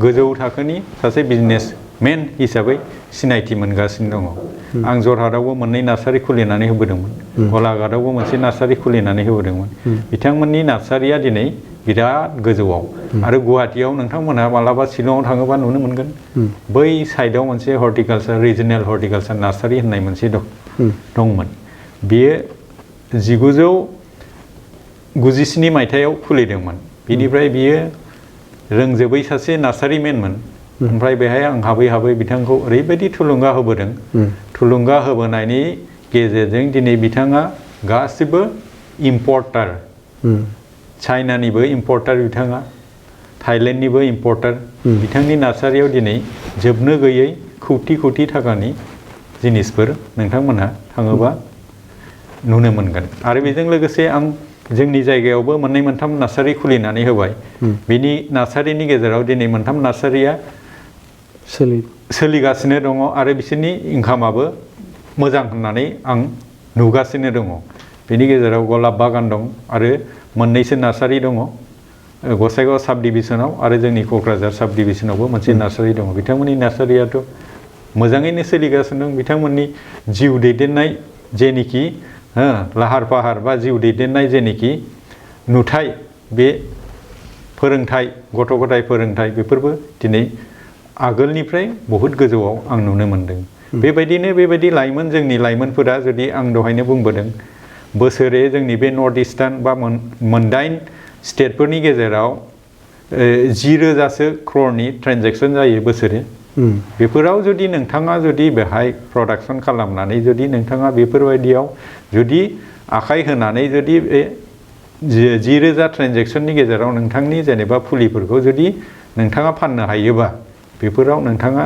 S2: गोजौ थाखोनि सासे बिजनेसमेन हिसाबै सिनायथि मोनगासिनो दङ। आं जरहाटआवबो मोननै नार्सारि खुलिनानै होबोदोंमोन, गलाघाटआवबो मोनसे नार्सारि खुलिनानै होबोदोंमन। बिथांमोननि नार्सारिया दिनै बिराद गोजौआव। आरो गुवाहाटियाव नोंथांमोनहा मालाबा शिलंआव थाङोबा नुनो मोनगोन, बै साइडआव मोनसे हर्टिकालचार, रिजनेल हर्टिकालचार नार्सारि होननाय मोनसे दंमोन। बेयो 1997 मायथाइयाव खुलिदोंमोन। बिनिफ्राय बियो रोंजोबै सासे नार्सारिमेनमोन। ओमफ्राय बेहाय आं हाबै हाबै बिथांखौ ओरैबायदि थुलुंगा होबोदों, थुलुंगा होबोनायनि गेजेरजों दिनै बिथाङा गासिबो इम्पर्टार, चाइनानिबो इम्पर्टार बिथाङा, थाइलेण्डनिबो इम्पर्टार। बिथांनि नार्सारियाव दिनै जोबनो गैयै कौटि कौटि थाखानि जिनिसफोर नोंथांमोनहा थाङोबा नुनो मोनगोन। आरो बेजों लोगोसे आं जोंनि जायगायावबो मोननै मोनथाम नार्सारि खुलिनानै होबाय। बिनि नार्सारिनि गेजेराव दिनै मोनथाम नार्सारिया सोलिगासिनो दङ आरो बिसोरनि इनकामाबो मोजां होननानै आं नुगासिनो दङ। बेनि गेजेराव गलाब बागान दं आरो मोननैसो नार्सारि दङ, गसाइगाव साब डिभिसनाव आरो जोंनि क'क्राझार साब डिभिसनावबो मोनसे नार्सारि दङ। बिथांमोननि नार्सारियाथ' मोजाङैनो सोलिगासिनो दं। बिथांमोननि जिउ दैदेननाय जेनिखि लाहार फाहार बा जिउ दैदेननाय जेनिखि नुथाय, बे फोरोंथाइ, गथ' गथाय फोरोंथाइ, बेफोरबो दिनै आगोलनिफ्राय बहुद गोजौआव आं नुनो मोनदों। बेबायदिनो बेबायदि लाइमोन, जोंनि लाइमोनफोरा जुदि आं दहायनो बुंबोदों, बोसोरे जोंनि बे नर्थ इस्टार्न बा मोनदाइन स्टेटफोरनि गेजेराव 10,000सो क्र'रनि ट्रेन्जेकसन जायो बोसोरे। बेफोराव जुदि नोंथाङा जुदि बेहाय प्रडाक्सन खालामनानै जुदि नोंथाङा बेफोरबायदियाव जुदि आखाइ होनानै जुदि बे 10,000 ट्रेन्जेकसननि गेजेराव नोंथांनि जेनेबा फुलिफोरखौ जुदि नोंथाङा फाननो हायोबा, बेफोराव नोंथाङा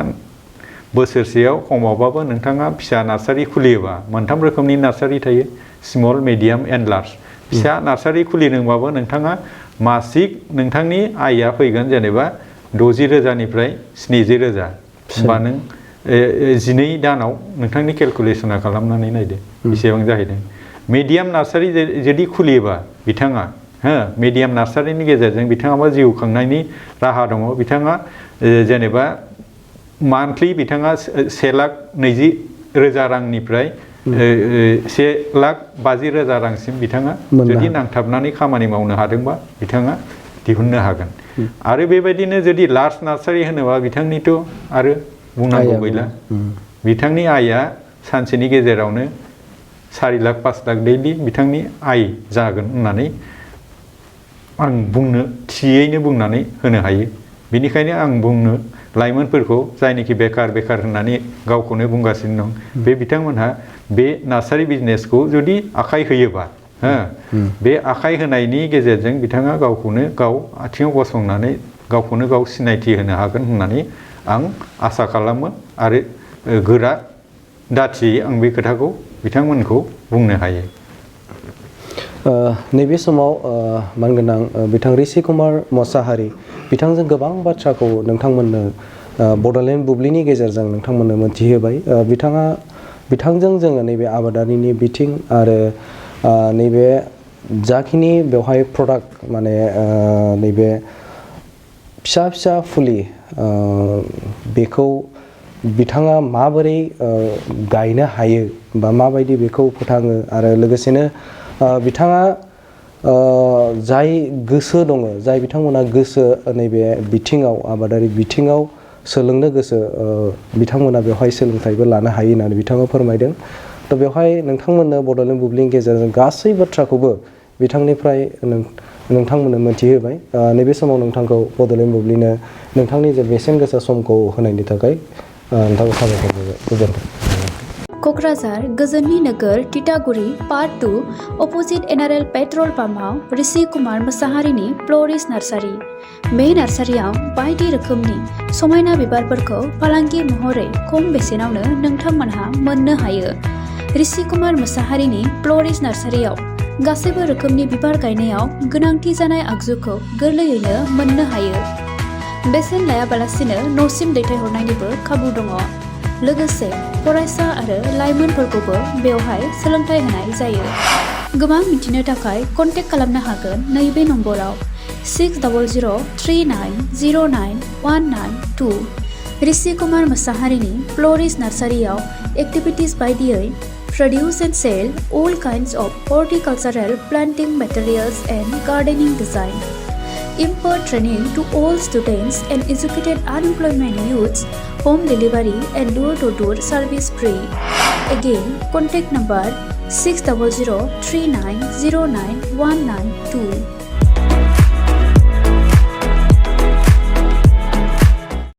S2: बोसोरसेयाव खमावबाबो नोंथाङा फिसा नार्सारि खुलियोबा, मोनथाम रोखोमनि नार्सारि थायो, स्मल, मिडियाम एन्ड लार्ज। फिसा नार्सारि खुलिदोंबाबो नोंथाङा मासिक नोंथांनि आयआ फैगोन जेनेबा 60,000निफ्राय 70,000। होमबा नों 12 दानाव नोंथांनि केलकुलेसना खालामनानै नायदो बेसेबां जाहैदों। मिडियाम नार्सारि जुदि खुलियोबा बिथाङा, मिडियाम नार्सारिनि गेजेरजों बिथाङाबो जिउ खांनायनि राहा दङ। बिथाङा जेनेबा मान्थलि बिथाङा 1,20,000 रांनिफ्राय 1,50,000 रांसिम बिथाङा जुदि नांथाबनानै खामानि मावनो हादोंबा बिथाङा दिहुननो हागोन। आरो बेबायदिनो जुदि लार्ज नार्सारि होनोबा बिथांनिथ' आरो बुंनांगौ गैला। बिथांनि आयआ सानसेनि गेजेरावनो 4 लाख 5 लाख दैलि बिथांनि आय जागोन होननानै आं थियैनो बुंनानै होनो हायो। बेनिखायनो आं बुंनो लाइमोनफोरखौ, जायनोखि बेकार होननानै गावखौनो बुंगासिनो दं, बे बिथांमोनहा बे नार्सारि बिजनेसखौ जुदि आखाइ होयोबा, बे आखाइ होनायनि गेजेरजों बिथाङा गावखौनो गाव आथिङाव गसंनानै गावखौनो गाव सिनायथि होनो हागोन होननानै आं आसा खालामो। आरो गोरा दाथियै आं बे खोथाखौ बिथांमोनखौ बुंनो हायो।
S1: नैबे समाव मानगोनां बिथां ऋषि कुमार मोसाहारि बिथांजों गोबां बाथ्राखौ नोंथांमोननो बड'लेण्ड बुब्लिनि गेजेरजों नोंथांमोननो मोनथिहोबाय। बिथांजों जोङो नैबे आबादारिनि बिथिं आरो नैबे जाखिनि बेवहाय प्रडाक्ट, माने नैबे फिसा फिसा फुलि, बेखौ बिथाङा माबोरै गायनो हायो बा माबायदि बेखौ फोथाङो, आरो लोगोसेनो बिथाङा जाय गोसो दङ, जाय बिथांमोना गोसो नैबे बिथिङाव, आबादारि बिथिङाव सोलोंनो गोसो, बिथांमोना बेवहाय सोलोंथाइबो लानो हायो होननानै बिथाङा फोरमायदों। थ' बेवहाय नोंथांमोननो बड'लेण्ड बुब्लिनि गेजेरजों गासै बाथ्राखौबो बिथांनिफ्राय नोंथांमोननो मोनथिहोबाय। नैबे समाव नोंथांखौ बड'लेण्ड बुब्लिनो नोंथांनि जे बेसेन गोसा समखौ होनायनि थाखाय नोंथांखौ साबायखर होबाय। गोजोन्थों।
S3: क'क्राझार गोजोननि नोगोर Titaguri part 2 opposite NRL petrol पाम्पआव Rishi Kumar मोसाहारिनि फ्ल'रिस्ट nursery. बे नार्सारियाव बायदि रोखोमनि समायना बिबारफोरखौ फालांगि महरै खम बेसेनावनो नोंथांमोनहा मोननो हायो। ऋषि कुमार मोसाहारिनि फ्ल'रिस्ट नार्सारियाव गासैबो रोखोमनि बिबार गायनायाव गोनांथि जानाय आगजुखौ गोरलैयैनो मोननो हायो। बेसेन लायाबालासिनो न'सिम दैथायहरनायनिबो खाबु दङ। लोगोसे फरायसा आरो लाइमोनफोरखौबो बेवहाय सोलोंथाइ होनाय जायो। गोबां मिथिनो थाखाय कन्टेक्ट खालामनो हागोन नैबे नम्बराव 6003090192। ऋषि कुमार मोसाहारिनि फ्ल'रिस्ट नार्सारियाव एक्टिभिटिज बायदियै produce and sell all kinds of horticultural planting materials and gardening design, impart training to all students and educated unemployment youths, home delivery and door-to-door service free. Again, contact number 6003909192.